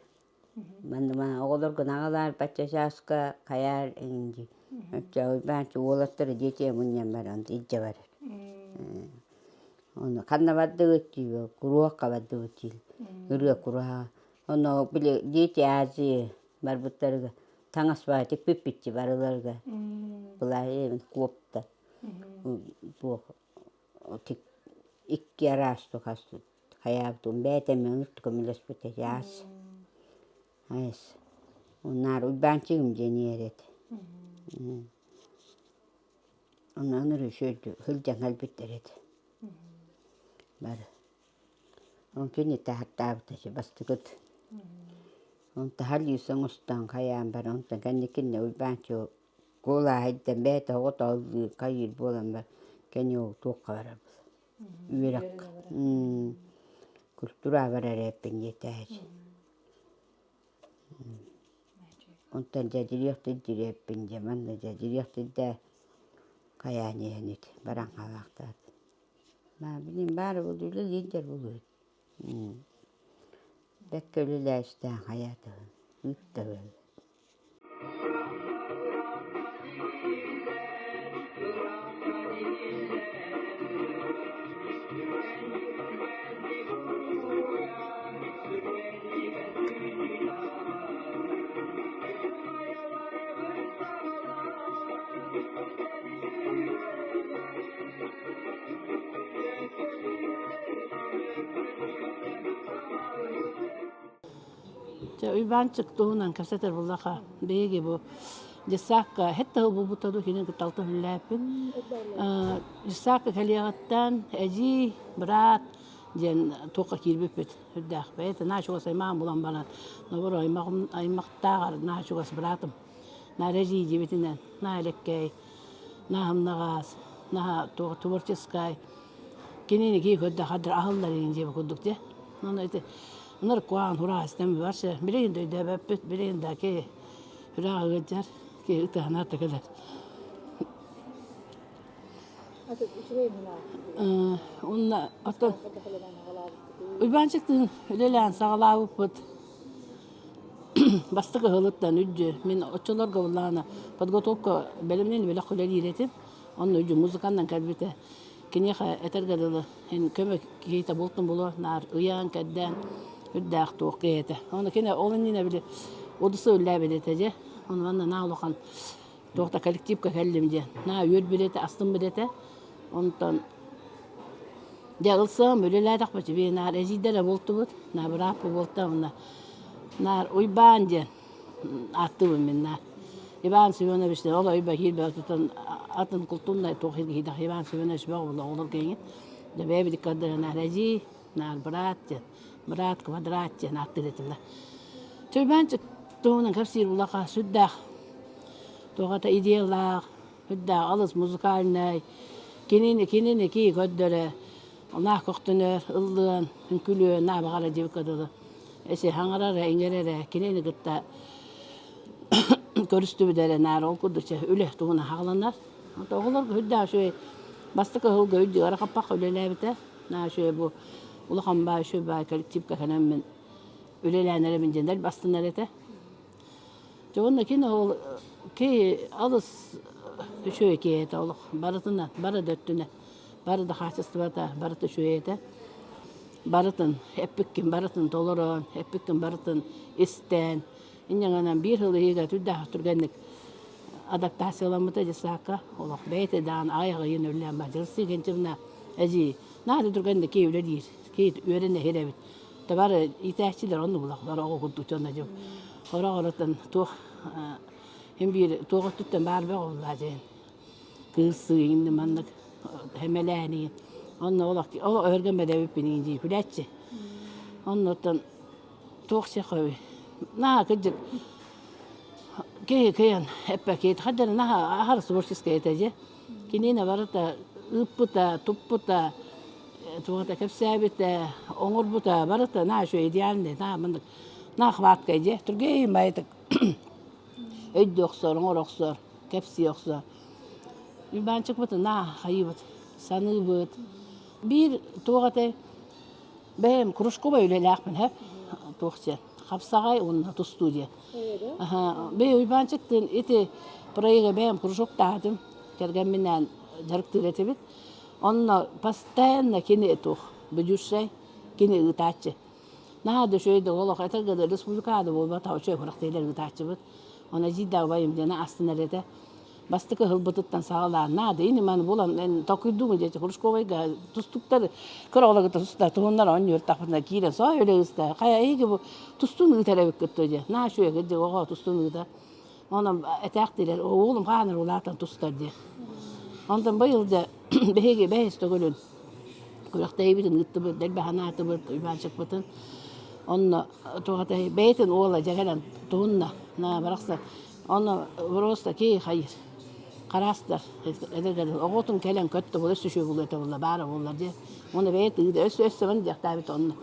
Манна оҕолоргун аҕалаар бачча чааска хайаар эҥин дии. Оччо Уйбаанчык уолаттары дьиэтигэр мунньан баран илдьэ барар. Ону ханна бардыбыт дии, куруһуокка бардыбыт дии. Ырыа куруһаҕа. Ону били дети Азии барбыттарыгар таҥас баҕайытык бүппүччү барыларыгар. Былаһын куопта. Туох икки араас тухас хайаабытын бэйэтэ эмиэ оннук көмөлөспүтэ чаас. Айс. Унаар Уйбаанчыгым диэн иһэр этэ. Онон үчүгэй сылдьан кэлбиттэр этэ. Бары. Ол кини таһаттаабыта бастакыт. Он таһалыы оҥостон хайаан баран онтон кэнникиннэ Уйбаанчык куолааһайдан бэйэтэ оҕото ыллыыр хайыыр буолан бар кини ол туохха барар үөрэх культура барар эппин диэтээчи Онтон дьэдьириэхтин дириэппин дьэ манна дьэдьириэхтин хайаан иһэн ити баран хаалаахтаат. Билин баара буолуо үлэлиир буолуо Бэккэ үлэлээстээн хайаатаҕын ыыттаҕын. Чэ, Уйбаанчык туһунан кэпсэтэр буоллаха, биһиги бу детсадка һэттэ сыл буолбута дуу, кинини кытта алта үлэлээппит. Детсадка кэлиэҕиттэн эдьиий, быраат диэн туохха киирбиппит үрдээх. Бэйэтэ наһаа чугас аймаҕым булан баран, ноборо аймаҕым аймахтааҕар наһаа чугас быраатым. Наһаа эдьиий диэбитинэн, наһаа элэккэй, наһаа ымнаҕас, наһаа туох творческай. Кинини кии көрдө хадыр аһыллар иҥин диэбит курдук дии. Онно ити ыныр куаан хураас истэн вообще билигин да өйдөөбөппүт, билигин да ки сүрэҕэ ыалдьар, ки ытыһанар да кэлэр. Уонна оттон Уйбаанчыктыын үлэлээн саҕалаабыппыт бастакы ыһылыттан үрдү мин оччолорго былаана подготовка бэлэмнээн бэлэх үлэлиир этим. Онно үрдү музыканнан кэлбитэ. Киниэхэ этэргэ дылы эн көмө киһитэ буолтун булуо наар ыйаан кэрдээн үрдээх туох киһи этэ. Ону кини ол иннинэ били одуса үллээбит этэ дьэ. Ону манна наа улахан туох да коллективка кэллим диэн. Наа үөрбүт этэ, астыммыт этэ. Онтон дьэ ылсыам үлэлээтэхпит би наар эдьиийдэрэ буолтубут, наа бырааппы буолта уонна наар Уйбаан диэн ааттыыбын мин наар. Иван Семенович ол ойба киирбэ тутан атын култууннай туох киһидэх Иван Семенович бөҕө була оҕолор киҥин. Дьэ бэйэбит иккардара наар эдьиий, наар быраат диэн, быраат квадрат диэн ааттыыр этилэр. Чөйбаанчык туһунан кэпсиир улаха сүрдээх туох это идеялаах, сүрдээх алыс музыкальнай, кинини кинини кии көрдөрө. Онаа көхтөнөр, ыллыан, үҥкүлүөн, наа баҕара диэбиккэ дылы. Эси хаҥарара, иҥэрэрэ, кинини кытта көрүстүбүт эрэ наар ол курдук чэ үлэ туһунан хаҕаланар. Оҕолорго үрдээх үчүгэй бастакы ыһылга үрдүк арахаппакка үлэлээбитэ. Наа үчүгэй бу улахан баай үчүгэй баай коллективка кэлэммин үлэлээн эрэбин диэн элбэх астынар этэ. Дьэ уонна кини ол киһи алыс үчүгэй киһи этэ олох барытынан бары да өттүнэн бары да хаачыстыбата барыта үчүгэй этэ. Барытын эппиккин барытын толорон, эппиккин барытын истэн, инньэ гынан биир сыл иһигэр түрдээх түргэнник адаптацияламмыта детсадка олох бэйэтэ даҕаны аҕыйах ыйын үлэлээн бардьырсыы кэнчимна эдьиий наада түргэнник киһи үлэлиир киһи үөрэнэ иһэр эбит бары иитээччилэр оннук булах бары оҕо курдук дьоно дьон орох оротон туох син биир туох өттүттэн баар бөҕө буоллаа диэн кыыс сыыйын маннык хэмэлээни онно олох олох өһөргөн бэдэбиппин дии күлээччи оннуттан туох сиэххэ наһаа кырдьык киһи кыйан эппэкиит хаддары наһаа аһар творческай этэ дьэ киниэнэ барыта ыыппыта туппута туота кэпсээбитэ оҥорбута барыта наһаа үчүгэй идеальный наһаа маннык наһаа хваткай дьэ түргэн баайытык өйдүү охсор оҥоро охсор кэпсии охсор Уйбаанчыкпытын наһаа хайыыбыт саныыбыт биир туох этэй Бэйэм кружковай үлэлээхпин һэ туох диэн хапсаҕай уонна тустуу диэн. Бэйэ Уйбаанчыктыын ити проега бэйэм кружоктаатым кэргэмминээн дьарыктыыр этибит. Онно постоянно кини туох ведущай, кини ыытааччы. Наһаа да үчүгэй да олох этэргэ да республикаҕа да буолбатах үчүгэй күрэхтэһиилэр ыытааччыбыт. Онно эдьиийдээх убайым диэн астынар этэ. Бастакы ыһылбытыттан саҕалаан наада ини маны булан эн толкуйдуугун диэти Кружковайга тустуктар кыра оҕолорго тустар туһуннар оонньуур тахпытына киирэн соо өлө ыста хайа эйиги бу тустун ыытар эбиккит дуо диэн наһаа үчүгэй кырдьык оҕо тустун ыыта онон этээхтиилэр уолум хаанар улаатан тустар диэн онтон быйыл дьэ биһиги бэһис төгүлүн күрэхтэһиибитин ыыттыбыт дэлби санаатыбыт Уйбаанчыкпытын онно туох этэй бэйэтин уола дьэ кэлэн туһунна на барахсан Онно просто кии хайыр хараастар эдэр оҕотун кэлэн көттө була өссө үчүгэй буолуо этэ буолла баара буоллар дии уонна бэйэ тыыда өссө өссө маны диэхтээбит онно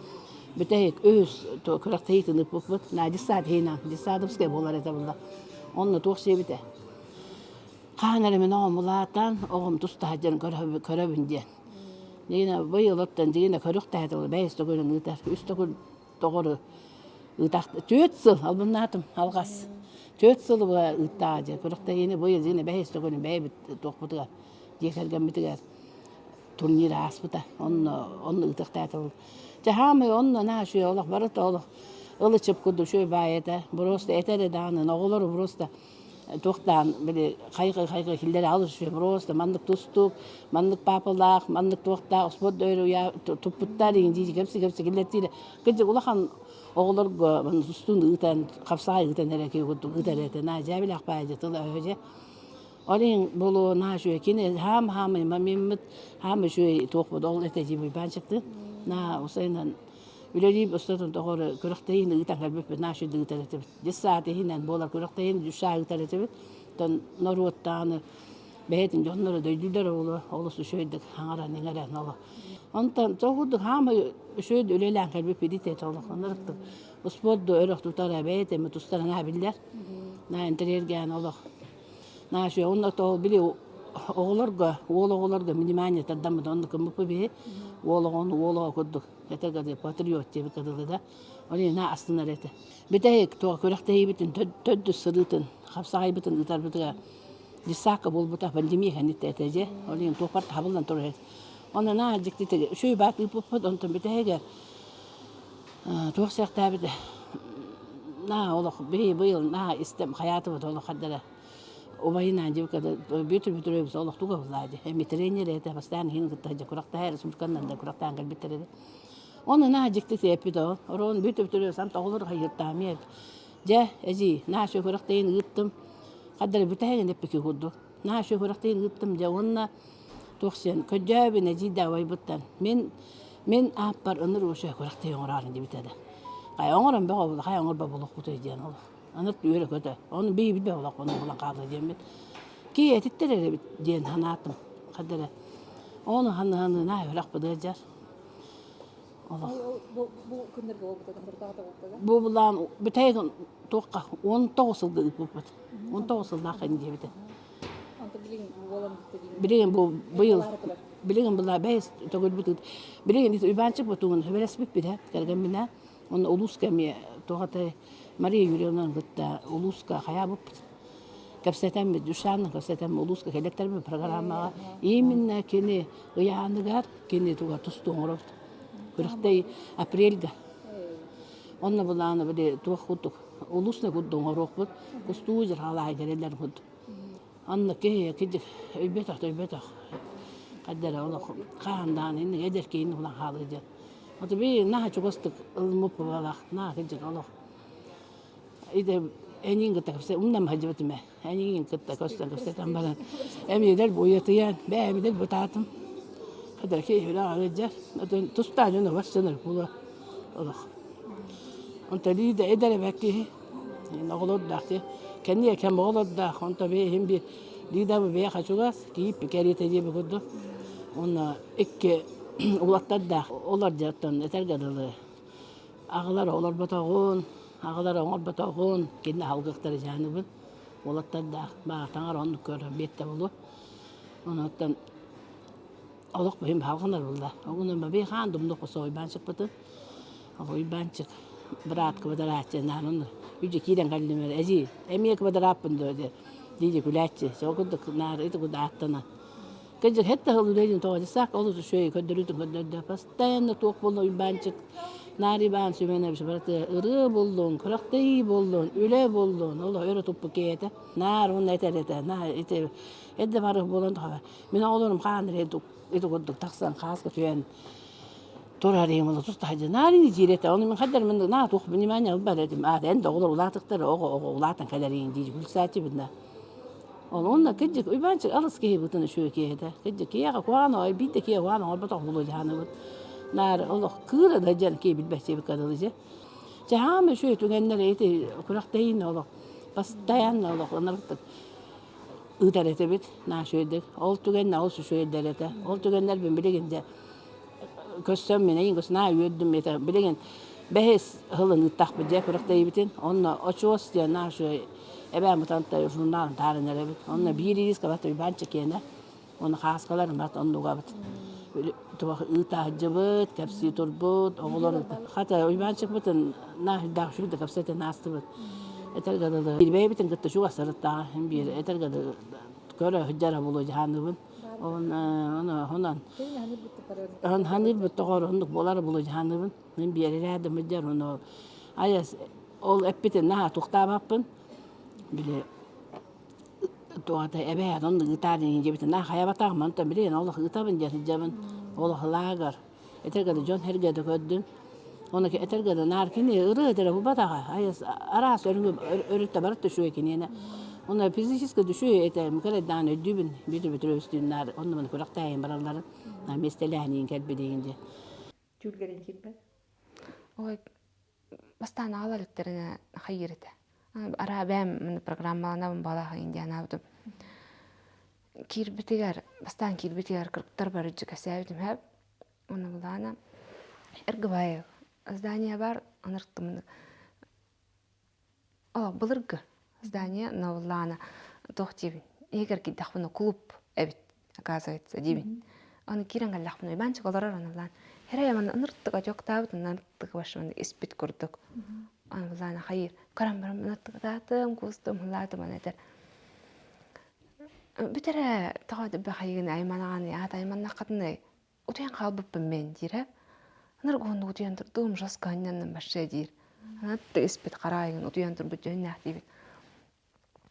бүтэһик үһүс күрэхтэһиитин ыыппыппыт на детсад иһинэн детсадовскай буолар этэ буолла онно туох сиэбитэ хаһан эрэ мин оҕом улаатан оҕом тустаһа диэн көрөбүн диэн дигинэ быйыл оттон дигинэ көрүөхтэһэ буолла бэйэс төгүлүн ыытар үс төгүл Тоҕору ыытах түөрт сыл албыннаатым алҕас. Түөрт сыл ыыттаҕа дьэ күрэхтэһиини бу дьиэ бэһис төгүлүн бэйэбит туохпутугар дьиэ кэргэммитигэр турнир ааспыта. Онно онно ыытыахтаатыбыт. Дьэ хаамай онно наһаа үчүгэй олох барыта олох ылы-чып курдук үчүгэй баай этэ. Просто этэ эрэ даҕаны оҕолору просто туохтаан били хайгыы-хайгыы киллэрэ алыс үчүгэй просто маннык тустуук, маннык паапалаах, маннык туохтаах спорт туппуттар иҥин дии кэпси-кэпси киллэртиирэ. Кырдьык улахан оҕолорго тустууну ыытан, хапсаҕай ыытан эрэ киһи курдук ыытар этэ. Наа дьээбилээх баайдьа тыла өһө дьэ. Ол иһин буолуо наһаа үчүгэй кини хаам-хаамай маммыт хаам үчүгэй туохпут ол этэ дии Уйбаанчыктыын. Наһаа усайынан үлэлиир устатын тоҕору күрэхтэһиини ыытан кэлбиппит наһаа үчүгэйдик ыытар этибит. Детсад иһинэн буолар күрэхтэһиини дьүссаа ыытар этибит. Оттон норуоттааны бэйэтин дьонноро дойдулара буолуо олус үчүгэйдик хаҥаран иҥэрэн олох. Онтон сол курдук хаамай үчүгэй үлэлээн кэлбиппит ити олох ынырыктык успуорду өрөх тутара бэйэтэ эми тустара наһаа биллэр. Наһаа интэриэргээн олох. Наһаа үчүгэй. Онно тоҕо били оҕолорго, уол оҕолорго внимание тардаммыт оннук гыммыппыт биһи. Уол оҕону уол оҕо курдук этэргэ патриот диэбиккэ дылы да. Ол иһин наһаа астынар этэ. Бүтэһик туох күрэхтэһиибитин төрдүс сырыытын хапсаҕайбытын ыытарбытыгар детсадка буолбута пандемия кэнниттэн этэ дьэ. Ол иһин туохпар табыллан турар этэ. Онно наһаа дьиктитик үчүгэй баат ыыппыппыт, онтон бүтэһигэр туох сиэхтээбитэ наһаа олох биһи быйыл наһаа истэм хайаатыбыт олох хардара убайынаан дьибикэ Бүөтүр Бүөтүрүөбүс олох туга буллаа дии эми тренер этэ постоянно иһин кытта дьэ күрэхтэһэ республиканан да күрэхтээн кэлбиттэр этэ Ону наһаа дьикти тиэппит ол. Ороон бүт-бүтүрү санта оҕолор хайыыртаамыйа. Дьэ, эдьиий, наһаа сүөхүрэхтэйин ыыттым. Хаддары бүтэһигин эппики курдук. Наһаа сүөхүрэхтэйин ыыттым дьэ уонна туох сиэн көрдөөбүн эдьиий убайбыттан. Мин мин ааппар ыныр уу сүөхүрэхтэй оҥороорун диэбитэ да. Хайа оҥорон бөҕө була, хайа оҥорбо булуохпутуй диэн ол. Аны үөрэ көтө. Ону бии билбэ олох ону булан хаалла диэммит. Кии этиттэр эрэбит диэн санаатым. Хаддара. Ону ханны-ханны наһаа үрэх быдыадьар. Олох. Бу булаан бүтэйик туохха 19 сылга ыыппыппыт. 19 сыллаах ин диэбитэ. Билигин бу быйыл билигин була бэйс төгүлбүт билигин Иванчик бутугун хөбөлөспүппүт кэргэмминэ Онно улууска эмиэ туох этэй Мария Юрьевнаны кытта улууска хайаабыппыт. Кэпсэтэммит, Дюшанна кэпсэтэммит улууска кэлэттэрбит программаҕа именно кини ыйааныгар кини туга тустуу оҥоробут. Күрэхтэй апрельга. Онно былаана били туох курдук улуусна курдук оҥоруохпут. Кустуу дьарҕалаай кэлэллэр курдук. Анна киһи кидик өйбөтөх өйбөтөх хайдара олох хаһан даҕаны инник эдэр киһини булан хаалыы диэн. Ото би наһаа чугастык ылыммыт бабалаах наһаа кырдьык олох иде эниин кытта кэпсэ умнам сылдьыбытым ээ эниин кытта көстөн кэпсэтэн баран эмиэлэр буйатыйан бэйэбинэн бытаатым хадара киһи үлэҕэ ыалдьар отон тустаах дьон барсынар буолуо олох онтон Лида эдэр эбэт киһи оҕолордоох дии кэнниэ кэм оҕолордоох онтон бэйэһин биир Лида бэйэхэ чугас кииппи кэриэтэ диэбит курдук уонна икки уолаттардаах олор дьэ оттон этэргэ дылы аҕалар олорботоҕун аҕалар оҥорботоҕун кинини аһылгыктары дьааныбын уолаттардаах баа таҥара оннук көрөн биэттэ буолуо онуттан олох быһым халҕанар булла оҕунан бабый хаан думнук босо уйбаанчыкпытын уйбаанчык быраат кыбадарааччы наан үдьэ киирэн кэллим эрэ эдьиий эмиэ кыбадарааппын дуо диди күлээччи сол курдук наар ити курдук ааттанан Кырдьык һэтте сыл үлэлиин тоҕо дьассаак олус үчүгэй көрдөрүүтүн көрдөрдө. Постоянно туох буолла Уйбаанчык, наар Иван Семенович барыта ырыа буоллун, күрэхтэһии буоллун, үлэ буоллун, ол өрө туппут киһи этэ. Наар уонна этэр этэ, наар ити эрдэ барых буолан тоҕо мин оҕолорум хаан эрэ ити курдук тахсан хааска түһэн турар иһин буолла туста сылдьан наар ини диир этэ. Ону мин хайдах мин наа туох внимание ылбат этим. Аата эн да оҕолор улаатыктар оҕо оҕо улаатан кэлэр иһин диир күлсээччибин да. Онно кырдьык Уйбаанчык алыс киһи бытын үчүгэй киһи этэ. Кырдьык киһиэхэ куһаҕан оҕо биир да киһи куһаҕан оҥорботох буолуо дьаһаныбыт. Наар олох кыыра да дьэн киһи билбэт диэбиккэ дылы дьэ. Чэ хаама үчүгэй түгэннэр ити күрэхтэһиини олох постоянно олох ынырыктык ыытар этибит наа үчүгэйдик. Ол түгэннэр олус үчүгэйдэр этэ. Ол түгэннэрбин билигин дьэ Көрсөн мин эйигин көрсөн аа үөрдүм этэ билигин бэһис сылын ыыттахпыт дьэ күрэхтэһиибитин онно очуос диэн наа үчүгэй эбээм бытантай журналын таһааран эрэбит онно биир илиискэ бат Уйбаан Чэкиэнэ уонна хааскаларын бат оннугабыт туох ыыта сылдьыбыт кэпсии турбут оҕолор хата Уйбаанчыкпытын наа сүрдээх үчүгэй да кэпсэтэн аастыбыт этэргэ дылы бэйэбитин кытта чугас сырыттаҕа син биир этэргэ дылы көрө сылдьара буолуо дьаһаныбын Онон ханыырбыт тоҕоор оннук буолара буолуо дьаһаныбын. Мин биэрэрээдим дьэр ону айас ол эппитин наһаа тухтаабаппын. Били туота эбээ оннук ыытаар диэн диэбитин наһаа хайабатаҕым онтон билигин олох ыытабын диэн сылдьабын. Олох лаагар. Этэргэ да дьон сэргэ да көрдүм. Оны этэргэ да наар кини ырыа этэрэ булбатаҕа. Айас араас өрүҥү өрүттэ барыт үчүгэй киниэнэ. Оны физически үчүгэй этэ мыкарайдаан өйдүүбүн Бүтү Петровичтүүн наар онно маны күрэхтээһин баралларын миэстэлээһиниин кэлбитигин дии. Түүлгэрин киирбэт. Ой, бастаан аҕалар иликтэринэ хайыыр этэ. Араа бэйэм программаланабын балаах индианаабытым. Киирбитигэр, бастаан киирбитигэр кыргыттар бары кэпсээбитим һэп. Уонна былаана Эргыбаев здание бар аныртымын О, былыргы здание, но былаана туох диибин иһигэр киирдэхпинэ клуб эбит оказывается диибин. Аны киирэн кэллэхпинэ Иванчик олорор аны былаан хэрэй манна ыныртык отёктаабыт ыныртык вообще испит курдук. Аны былаана хайыыр көрөн баран ыныртык куустум ылаатым аны этэр Бүтэрэ тоҕо бэхайгын айманаҕаный аата айманнаххытыный утуйан хаалбыппын мин диирэ. Ынырык уһуннук утуйан турдум жестко анньанным вообще диир. Ыныртык испит хараайгын утуйан турбут дьүһүннээх диибин.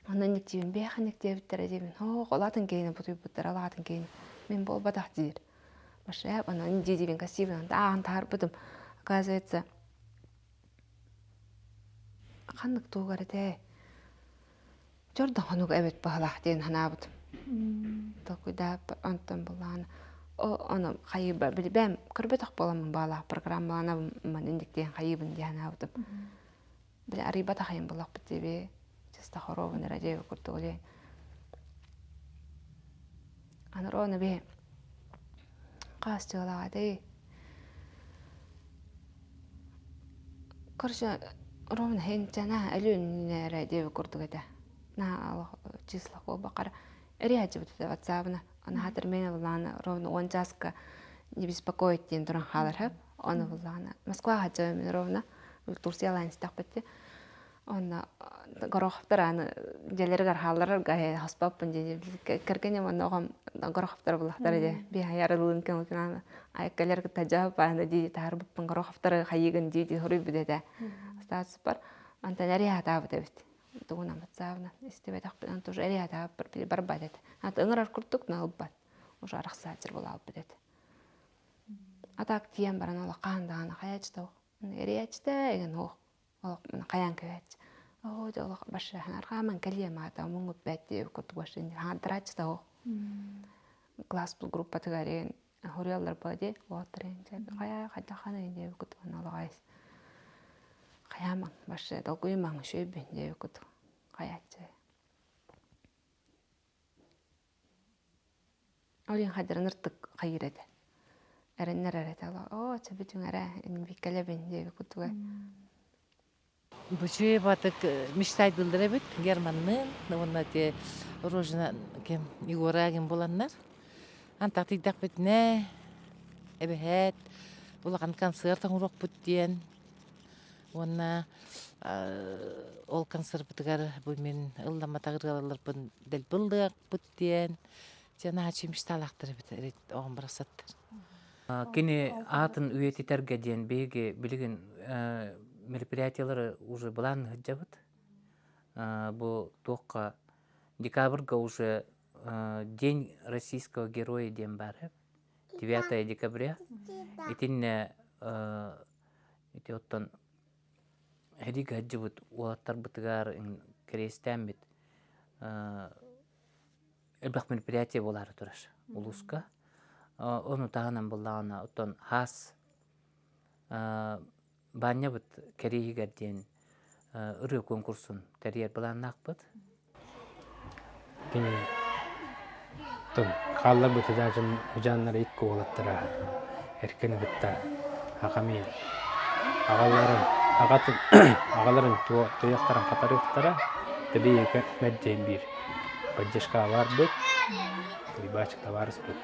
Онно инник диибин бэйэхинник диэбиттэрэ диибин һоох улаатын киһини бутуйбуттара улаатын киһини мин буолбатах диир. Вообще онон дии диибин красивый ааҕан таһаарбытым оказывается ханнык тугар этэ Чордоҥхонук эбит баһылаах диэн санаабытым. Толкуйдаап онтон буллаҕына ону хайыыба билбэм көрбөтөх буоламмын баалаах программаланабын инник диэн хайыыбын дии санаабытым. Били арыйбатах айым буллахпыт диэби чисто хоруобун эрэ диэби курдук диэн. Аны рону би хаас дьыалаҕа дии. Короче, ровно хэнчана өлүөннэрэ диэбит курдук этэ. Наһаа числа буолбаккара эрийээччибит этэ ватсабына. Аны хатыр мен буллаҕына ровно 10 часка не беспокоить диэн туран хаалар хөп. Оны буллаҕына Москваҕа сылдьабын ровно Турциялаан истэхпит Онно Гороховтар аны дьиэлэригэр хаалларарга хоспоппун дии кэргэним онно оҕом Гороховтар буллахтара дии биһай арылыын кэмутунан айкалер кытта дьаапааны дии таһарбыппын Гороховтары хайыгын дии дии хоруйбут этэ статуспар антон эриһатаабыт эбит тугунан батсаабынан истибэтэхпин онтон уже эриһатаабыппар барбат этэ аты ыҥырар курдук налбат уже арахсааччыр буолаалбыт этэ а так тиийэн баран олох хаһан даҕаны хайааччыта эрийээччитэ эҥин суох олох хайаан кэбээччи оо дьэ олох башаһын арҕааман кэлиэм аата муҥут бэт диэбит курдук башын хаантарааччыта суох класс группатыгар эн хоруйаллар буо дии уолаттар хайа хайдахханый диэбит курдук олох айс хайаамаҥ башы долгуйумаҥ үчүгэйбин диэбит курдук хайааччы Ол иһин хайдарын ыртык хайыыр этэ. Эрэннэрэр этэ. Оо, чэ бүтүҥ эрэ, инбиккэлэбин диэбит курдуга. Бучуй батык мечтайдылар эбит Германныын уонна те Рожина кем Егора ким буланнар. Антах тиийдэхпитинэ эбэһээт улахан концерт оҥоруохпут диэн уонна ол концерпытыгар бу мин ылламматах ырыаларбын дэлби ыллыахпыт диэн дьэ наһаа мечталаахтар эбит оҕом барахсаттар. Кини аатын үйэтитэргэ диэн биһиги билигин мероприятиелары уже былаан сылдьабыт. Бу туохха декабрьга уже День российского героя диэн баар 9 декабря. Итиннэ ити оттон Эһиги сылдьыбыт уолаттарбытыгар кэриэстээммит элбэх мероприятие буолаары турар улууска. Ону таһынан буоллаҕына оттон хаас баанньабыт кэриэһигэр диэн ырыа куонкурсун тэрийэр былааннаахпыт. Кини хаалларбыт ыдьааннара икки уолаттара эркини кытта аҕам аҕаларын аҕатын аҕаларын туйахтарын хатарыахтара тэбиэкэ мэлдьэйин биир поддержка баарбыт Уйбаачык табаарыспыт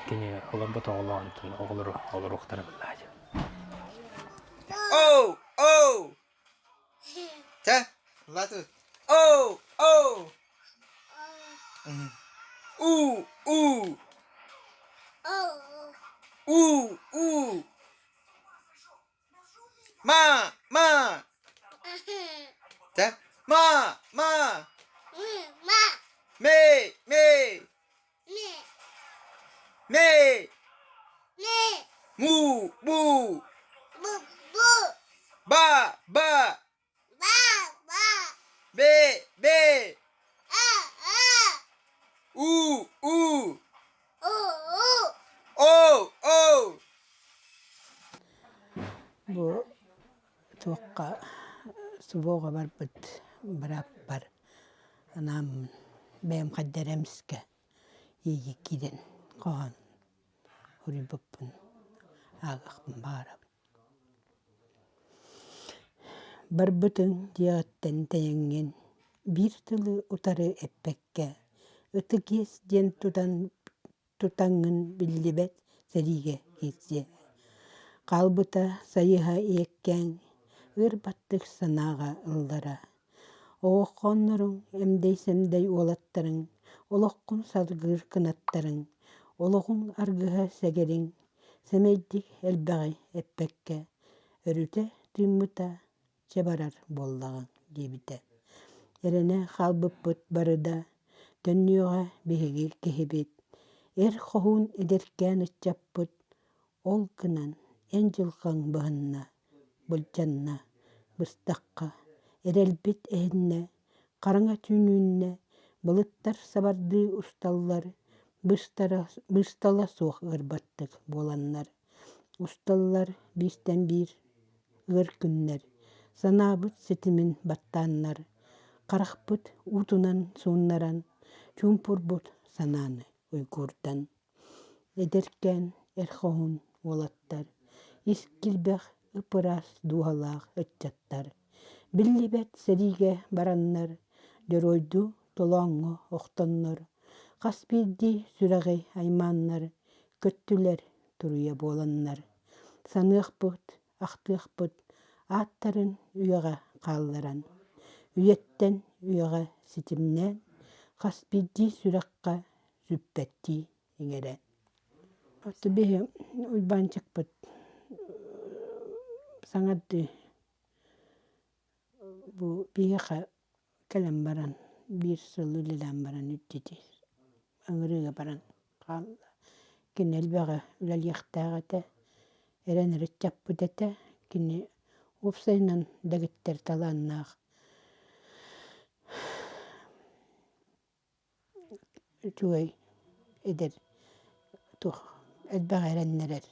кини олорбот оҕолоон оҕолору олоруохтара биллаачы Оу, оу! Тэ, лату. Оу, оу! У, у! У, у! Ма, ма! Тэ, ма, ма! Мэй, мэй! Мэй! Му, му! Ба, ба! Бэ, бэ! У, у! О, о! Бу туохха субуоҕа барбыт бырааппар анааммын бэйэм хайда эрэ эмискэ иэйии киирэн хоһоон суруйбуппун ааҕыахпын баҕарабын. Барбытыҥ диэҕиттэн тэйэҥҥин биир тылы утары эппэккэ ытык иэс диэн тутан тутаҥҥын биллибэт сэриигэ киирсиэ. Хаалбыта сайыһа иэккээн ыар баттык санааҕа ыллара. Оҕоххонноруҥ, эмдэй-сэмдэй уолаттарыҥ, олоххун салгыыр кынаттарыҥ, олоҕуҥ аргыһа сэгэриҥ, сэмэйдик элбэҕи эппэккэ, өрүтэ тыыммыта чэ барар буоллаҕыҥ диэбитэ. Эрэнэ хаалбыппыт бары да, төннүөҕэ биһиги киһибит, эр хоһуун эдэркээн ыччаппыт, ол гынан эн дьылҕаҥ быһынна, былдьанна, быстахха, эрэлбит эһиннэ, хараҥа түүн үүннэ, былыттар сабардыы усталлар, быстала суох ыарбаттык буоланнар, усталлар бииртэн биир ыар күннэр, санаабыт ситимин баттааннар, харахпыт уутунан сууннаран, чуумпурбут санааны уйгуурдан. Эдэркээн эр хоһуун уолаттар, ис килбэх. ып-ыраас дууһалаах ыччаттар биллибэт сэриигэ бараннар, дьоруойдуу толооҥҥо охтоннор, хас биирдии сүрэҕи аймааннар, көттүлэр туруйа буоланнар, саныахпыт, ахтыахпыт ааттарын үйэҕэ хаалларан, үйэттэн үйэҕэ ситимнээн, хас биирдии сүрэххэ сүппэттии иҥэрэн. Оттон биһи Уйбаанчыкпыт саҥардыы бу биһиэхэ кэлэн баран биир сыл үлэлээн баран үрдэтэ ыҥырыыга баран хаалла. Кини элбэҕи үлэлиэхтээх этэ, эрэнэр ыччаппыт этэ. Кини уопсайынан дэгиттэр талааннаах үчүгэй эдэр туох элбэҕи эрэннэрэр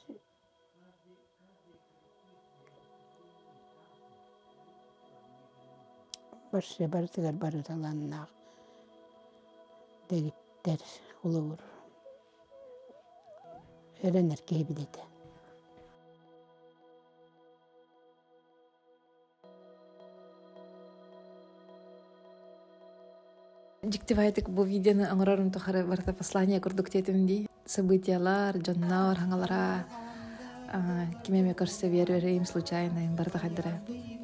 Барсы барытыгар бары талааннаах дэгиттэр холобур эрэнэр киһибит этэ. Дьиктибайтык бу видеоны оҥорорум тухары барыта послание курдук диэтим дии. Событиялар, дьоннор хаҥалара ким эмэ көрсө биэрэрим случайно барыта хайдара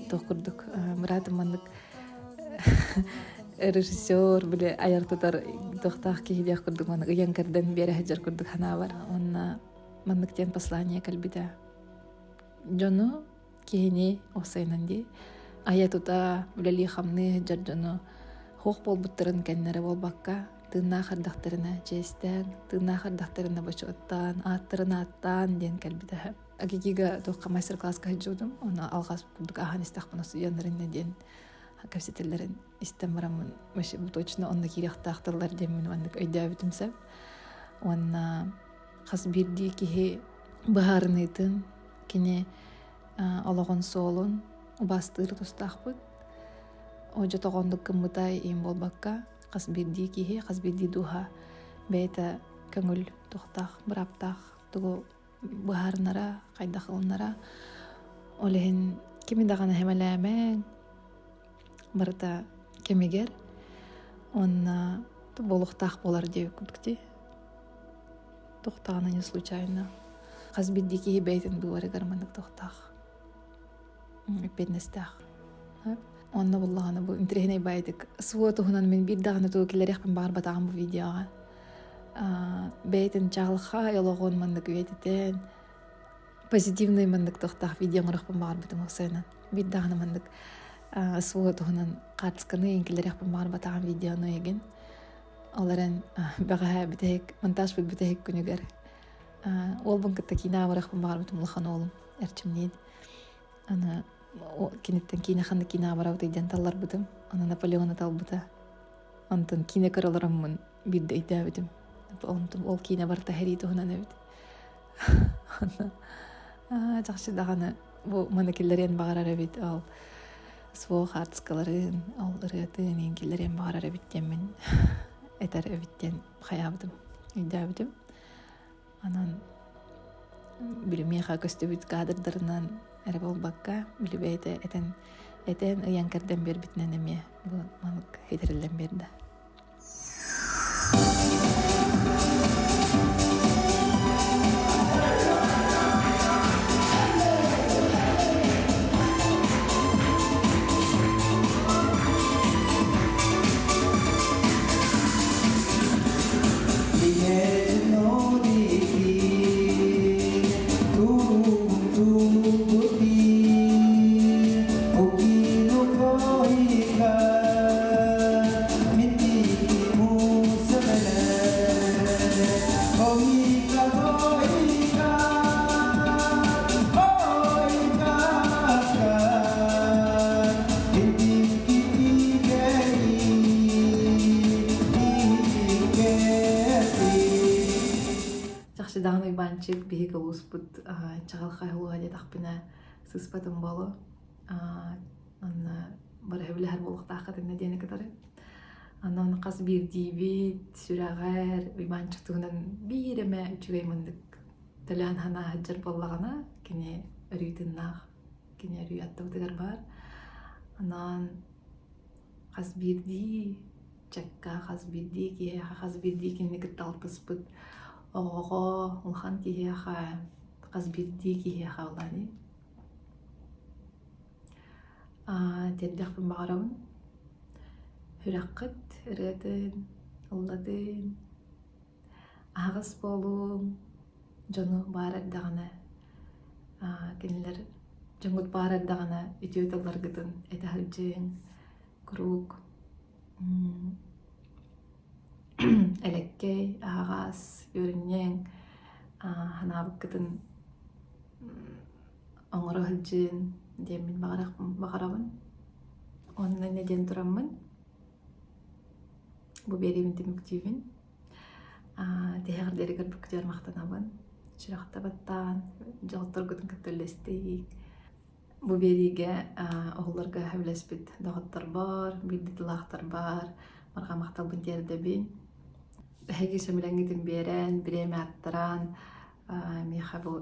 туох курдук быраатым маннык режиссер били айар тутар туохтаах киһи диэх курдук маннык ыйан кэрдэн биэрэ сылдьар курдук санаабар уонна маннык диэн послание кэлбитэ дьону киһини уопсайынан дии айа-тута, үлэлии-хамныы сылдьар дьону суох буолбуттарын кэннэрэ буолбакка, тыыннаах эрдэхтэринэ чиэстээн, тыыннаах эрдэхтэринэ бочуоттаан, ааттарын ааттаан диэн кэлбитэ. Агигига туохха мастер-класска сылдьыбытым, ону алҕас курдук ааһан истэхпинэ студеннарынна диэн кэпсэтэллэрин истэн бараммын вообще точно онно киириэхтээх тыллар диэммин маннык өйдөөбүтүм сөп. Уонна хас биирдии киһи быһаарыныытын Кини олоҕун суолун убаастыыр тустаахпыт. Одьо тоҕоннук гыммыта иһин буолбакка, хас биирдии киһи, хас биирдии дууһа бэйэтэ көҥүл туохтаах, бырааптаах тугу быһаарынара, хайдах ылынара. Ол иһин кими даҕаны сэмэлээмэҥ, барыта кэмигэр уонна буолуохтаах буолар диэбит дии. Туохтаҕына не случайно. Хас биирдии киһи бэйэтин быыбарыгар маннык туохтаах эппиэтинэстээх. Онно буллаҕына бу интэриэһинэй баайдык СВО туһунан мин биир даҕаны тугу киллэриэхпин баҕарбатаҕым бу видеоҕа. Бэйэтин чаҕылхай олоҕун маннык үйэтитэн позитивный маннык туохтаах видео оҥоруохпун баҕарбытым уопсайынан. Биир даҕаны маннык СВО туһунан хаартысканы киллэриэхпин баҕарбатаҕым видеону эйигин. Ол эрэн бэҕэһээ бүтэһик монтажпыт бүтэһик күнүгэр уолбун кытта киинэ аҕарыахпын баҕарбытым улахан уолум Эрчимниин. Аны киниттэн киинэ ханнык киинэ аҕарабытый диэн талларбытым. Аны Наполеону талбыта. Онтон киинэ көрө олороммун биирдэ өйдөөбүтүм. Онтум ол киинэ барыта сэрии туһунан эбит. Онно чахчы даҕаны бу маны киллэриэн баҕарар эбит ол СВО хаартыскаларын, ол ырыатын иһин киллэриэн баҕарар эбит диэммин этэр эбит диэн хайаабытым, өйдөөбүтүм. Онон били миэхэ көстүбүт кадрдарынан эрэ буолбакка, били бэйэтэ этэн, этэн ыйан кэрдэн биэрбитинэн эмиэ бу маннык хитэриллэн биэрдэ. Чахчы даҕаны Уйбаанчык биһиги улууспут чаҕылхай улууһа диэтэхпинэ сыыспатым буолуо. Онно бары сөбүлэһэр буолуохтааххыт иннэ диэни кытары. Онон хас биирдиибит сүрэҕэр Уйбаанчык туһунан биир эмэ үчүгэй мындык төлөөн санаа сылдьар буоллаҕына, кини өрүү тыыннаах. Кини өрүү аттыбытыгар баар. Анаан хас биирдии чакка, хас биирдии киһиэхэ, хас биирдии кинини кытта алтыспыт оҕоҕо, улахан киһиэхэ, хас биирдии киһиэхэ улаани тиэрдиэхпин баҕарабын. Сүрэххит ырыатын, ыллатын, аһаҕас буолуҥ, дьону баар эрдэҕинэ кинилэр дьоҥҥут баар эрдэҕинэ үтүө тылларгытын этэ сылдьыҥ, куруук элэккэй, аһаҕас, үөрүнньэҥ, санаабыккытын оҥоро сылдьыын диэммин баҕарабын. Онно инньэ диэн тураммын бу биэриибин түмүктүүбүн. Тиһэҕэр диэри көрбүккүтүгэр махтанабын. Сүрэхтэ баттаан, дьолторгутун кытта үллэстиик. Бу биэриигэ оҕолорго сөбүлэспит доҕотторбор, биир дойдулаахтарбар барҕа махталбын тиэрдэбин. Эһиги сөбүлэҥҥитин биэрэн, бириэмэ аттаран, миэхэ бу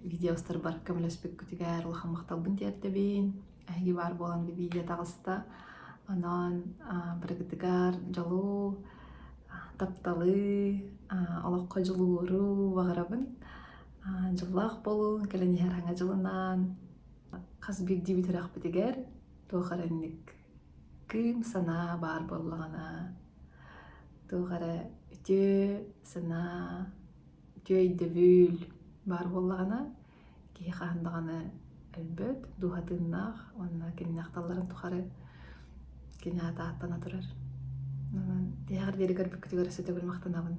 видеостарбар көмөлөспүккүтүгэр улахан махталбын тиэрдэбин. Эһиги баар буолан бу видео таҕыста. Онон барыгытыгар дьолу, тапталы, олоххо дьулууру баҕарабын. Дьоллоох буолуҥ, кэлэн иһэр саҥа дьылынан хас биирдиибит үрэхпитигэр туох эрэ инник кыым санаа баар буоллаҕына, туох эрэ үтүө санаа, үтүө өйдөбүл баар буоллаҕына, киһи хаһан даҕаны өлбөт, дууһатыыннаах уонна кинини ахталларын тухары кини аата ааттана турар. Онон тиһэҕэр диэри көрбүккүтүгэр өссө төгүл махтанабын.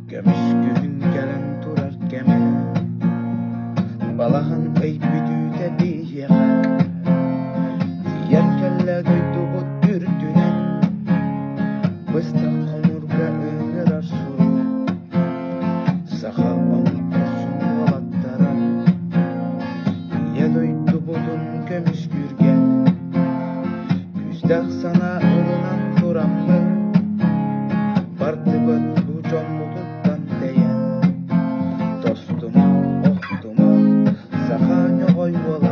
Көмүс күһүн кэлэн турар кэмэ, Балаһан ый бүтүүтэ биһиэхэ, Тиийэн кэллэ дойдубут үрдүнэн, Быстах хомуурга ыҥырар сурук, Саха омук хорсун уолаттара, Ийэ дойдубутун көмүскүүргэ Күүстээх санаа ылынан тураммын, Бардыбыт бу дьоммутуттан тэйэн, Тостума, охтума, саха ньоҕой уола.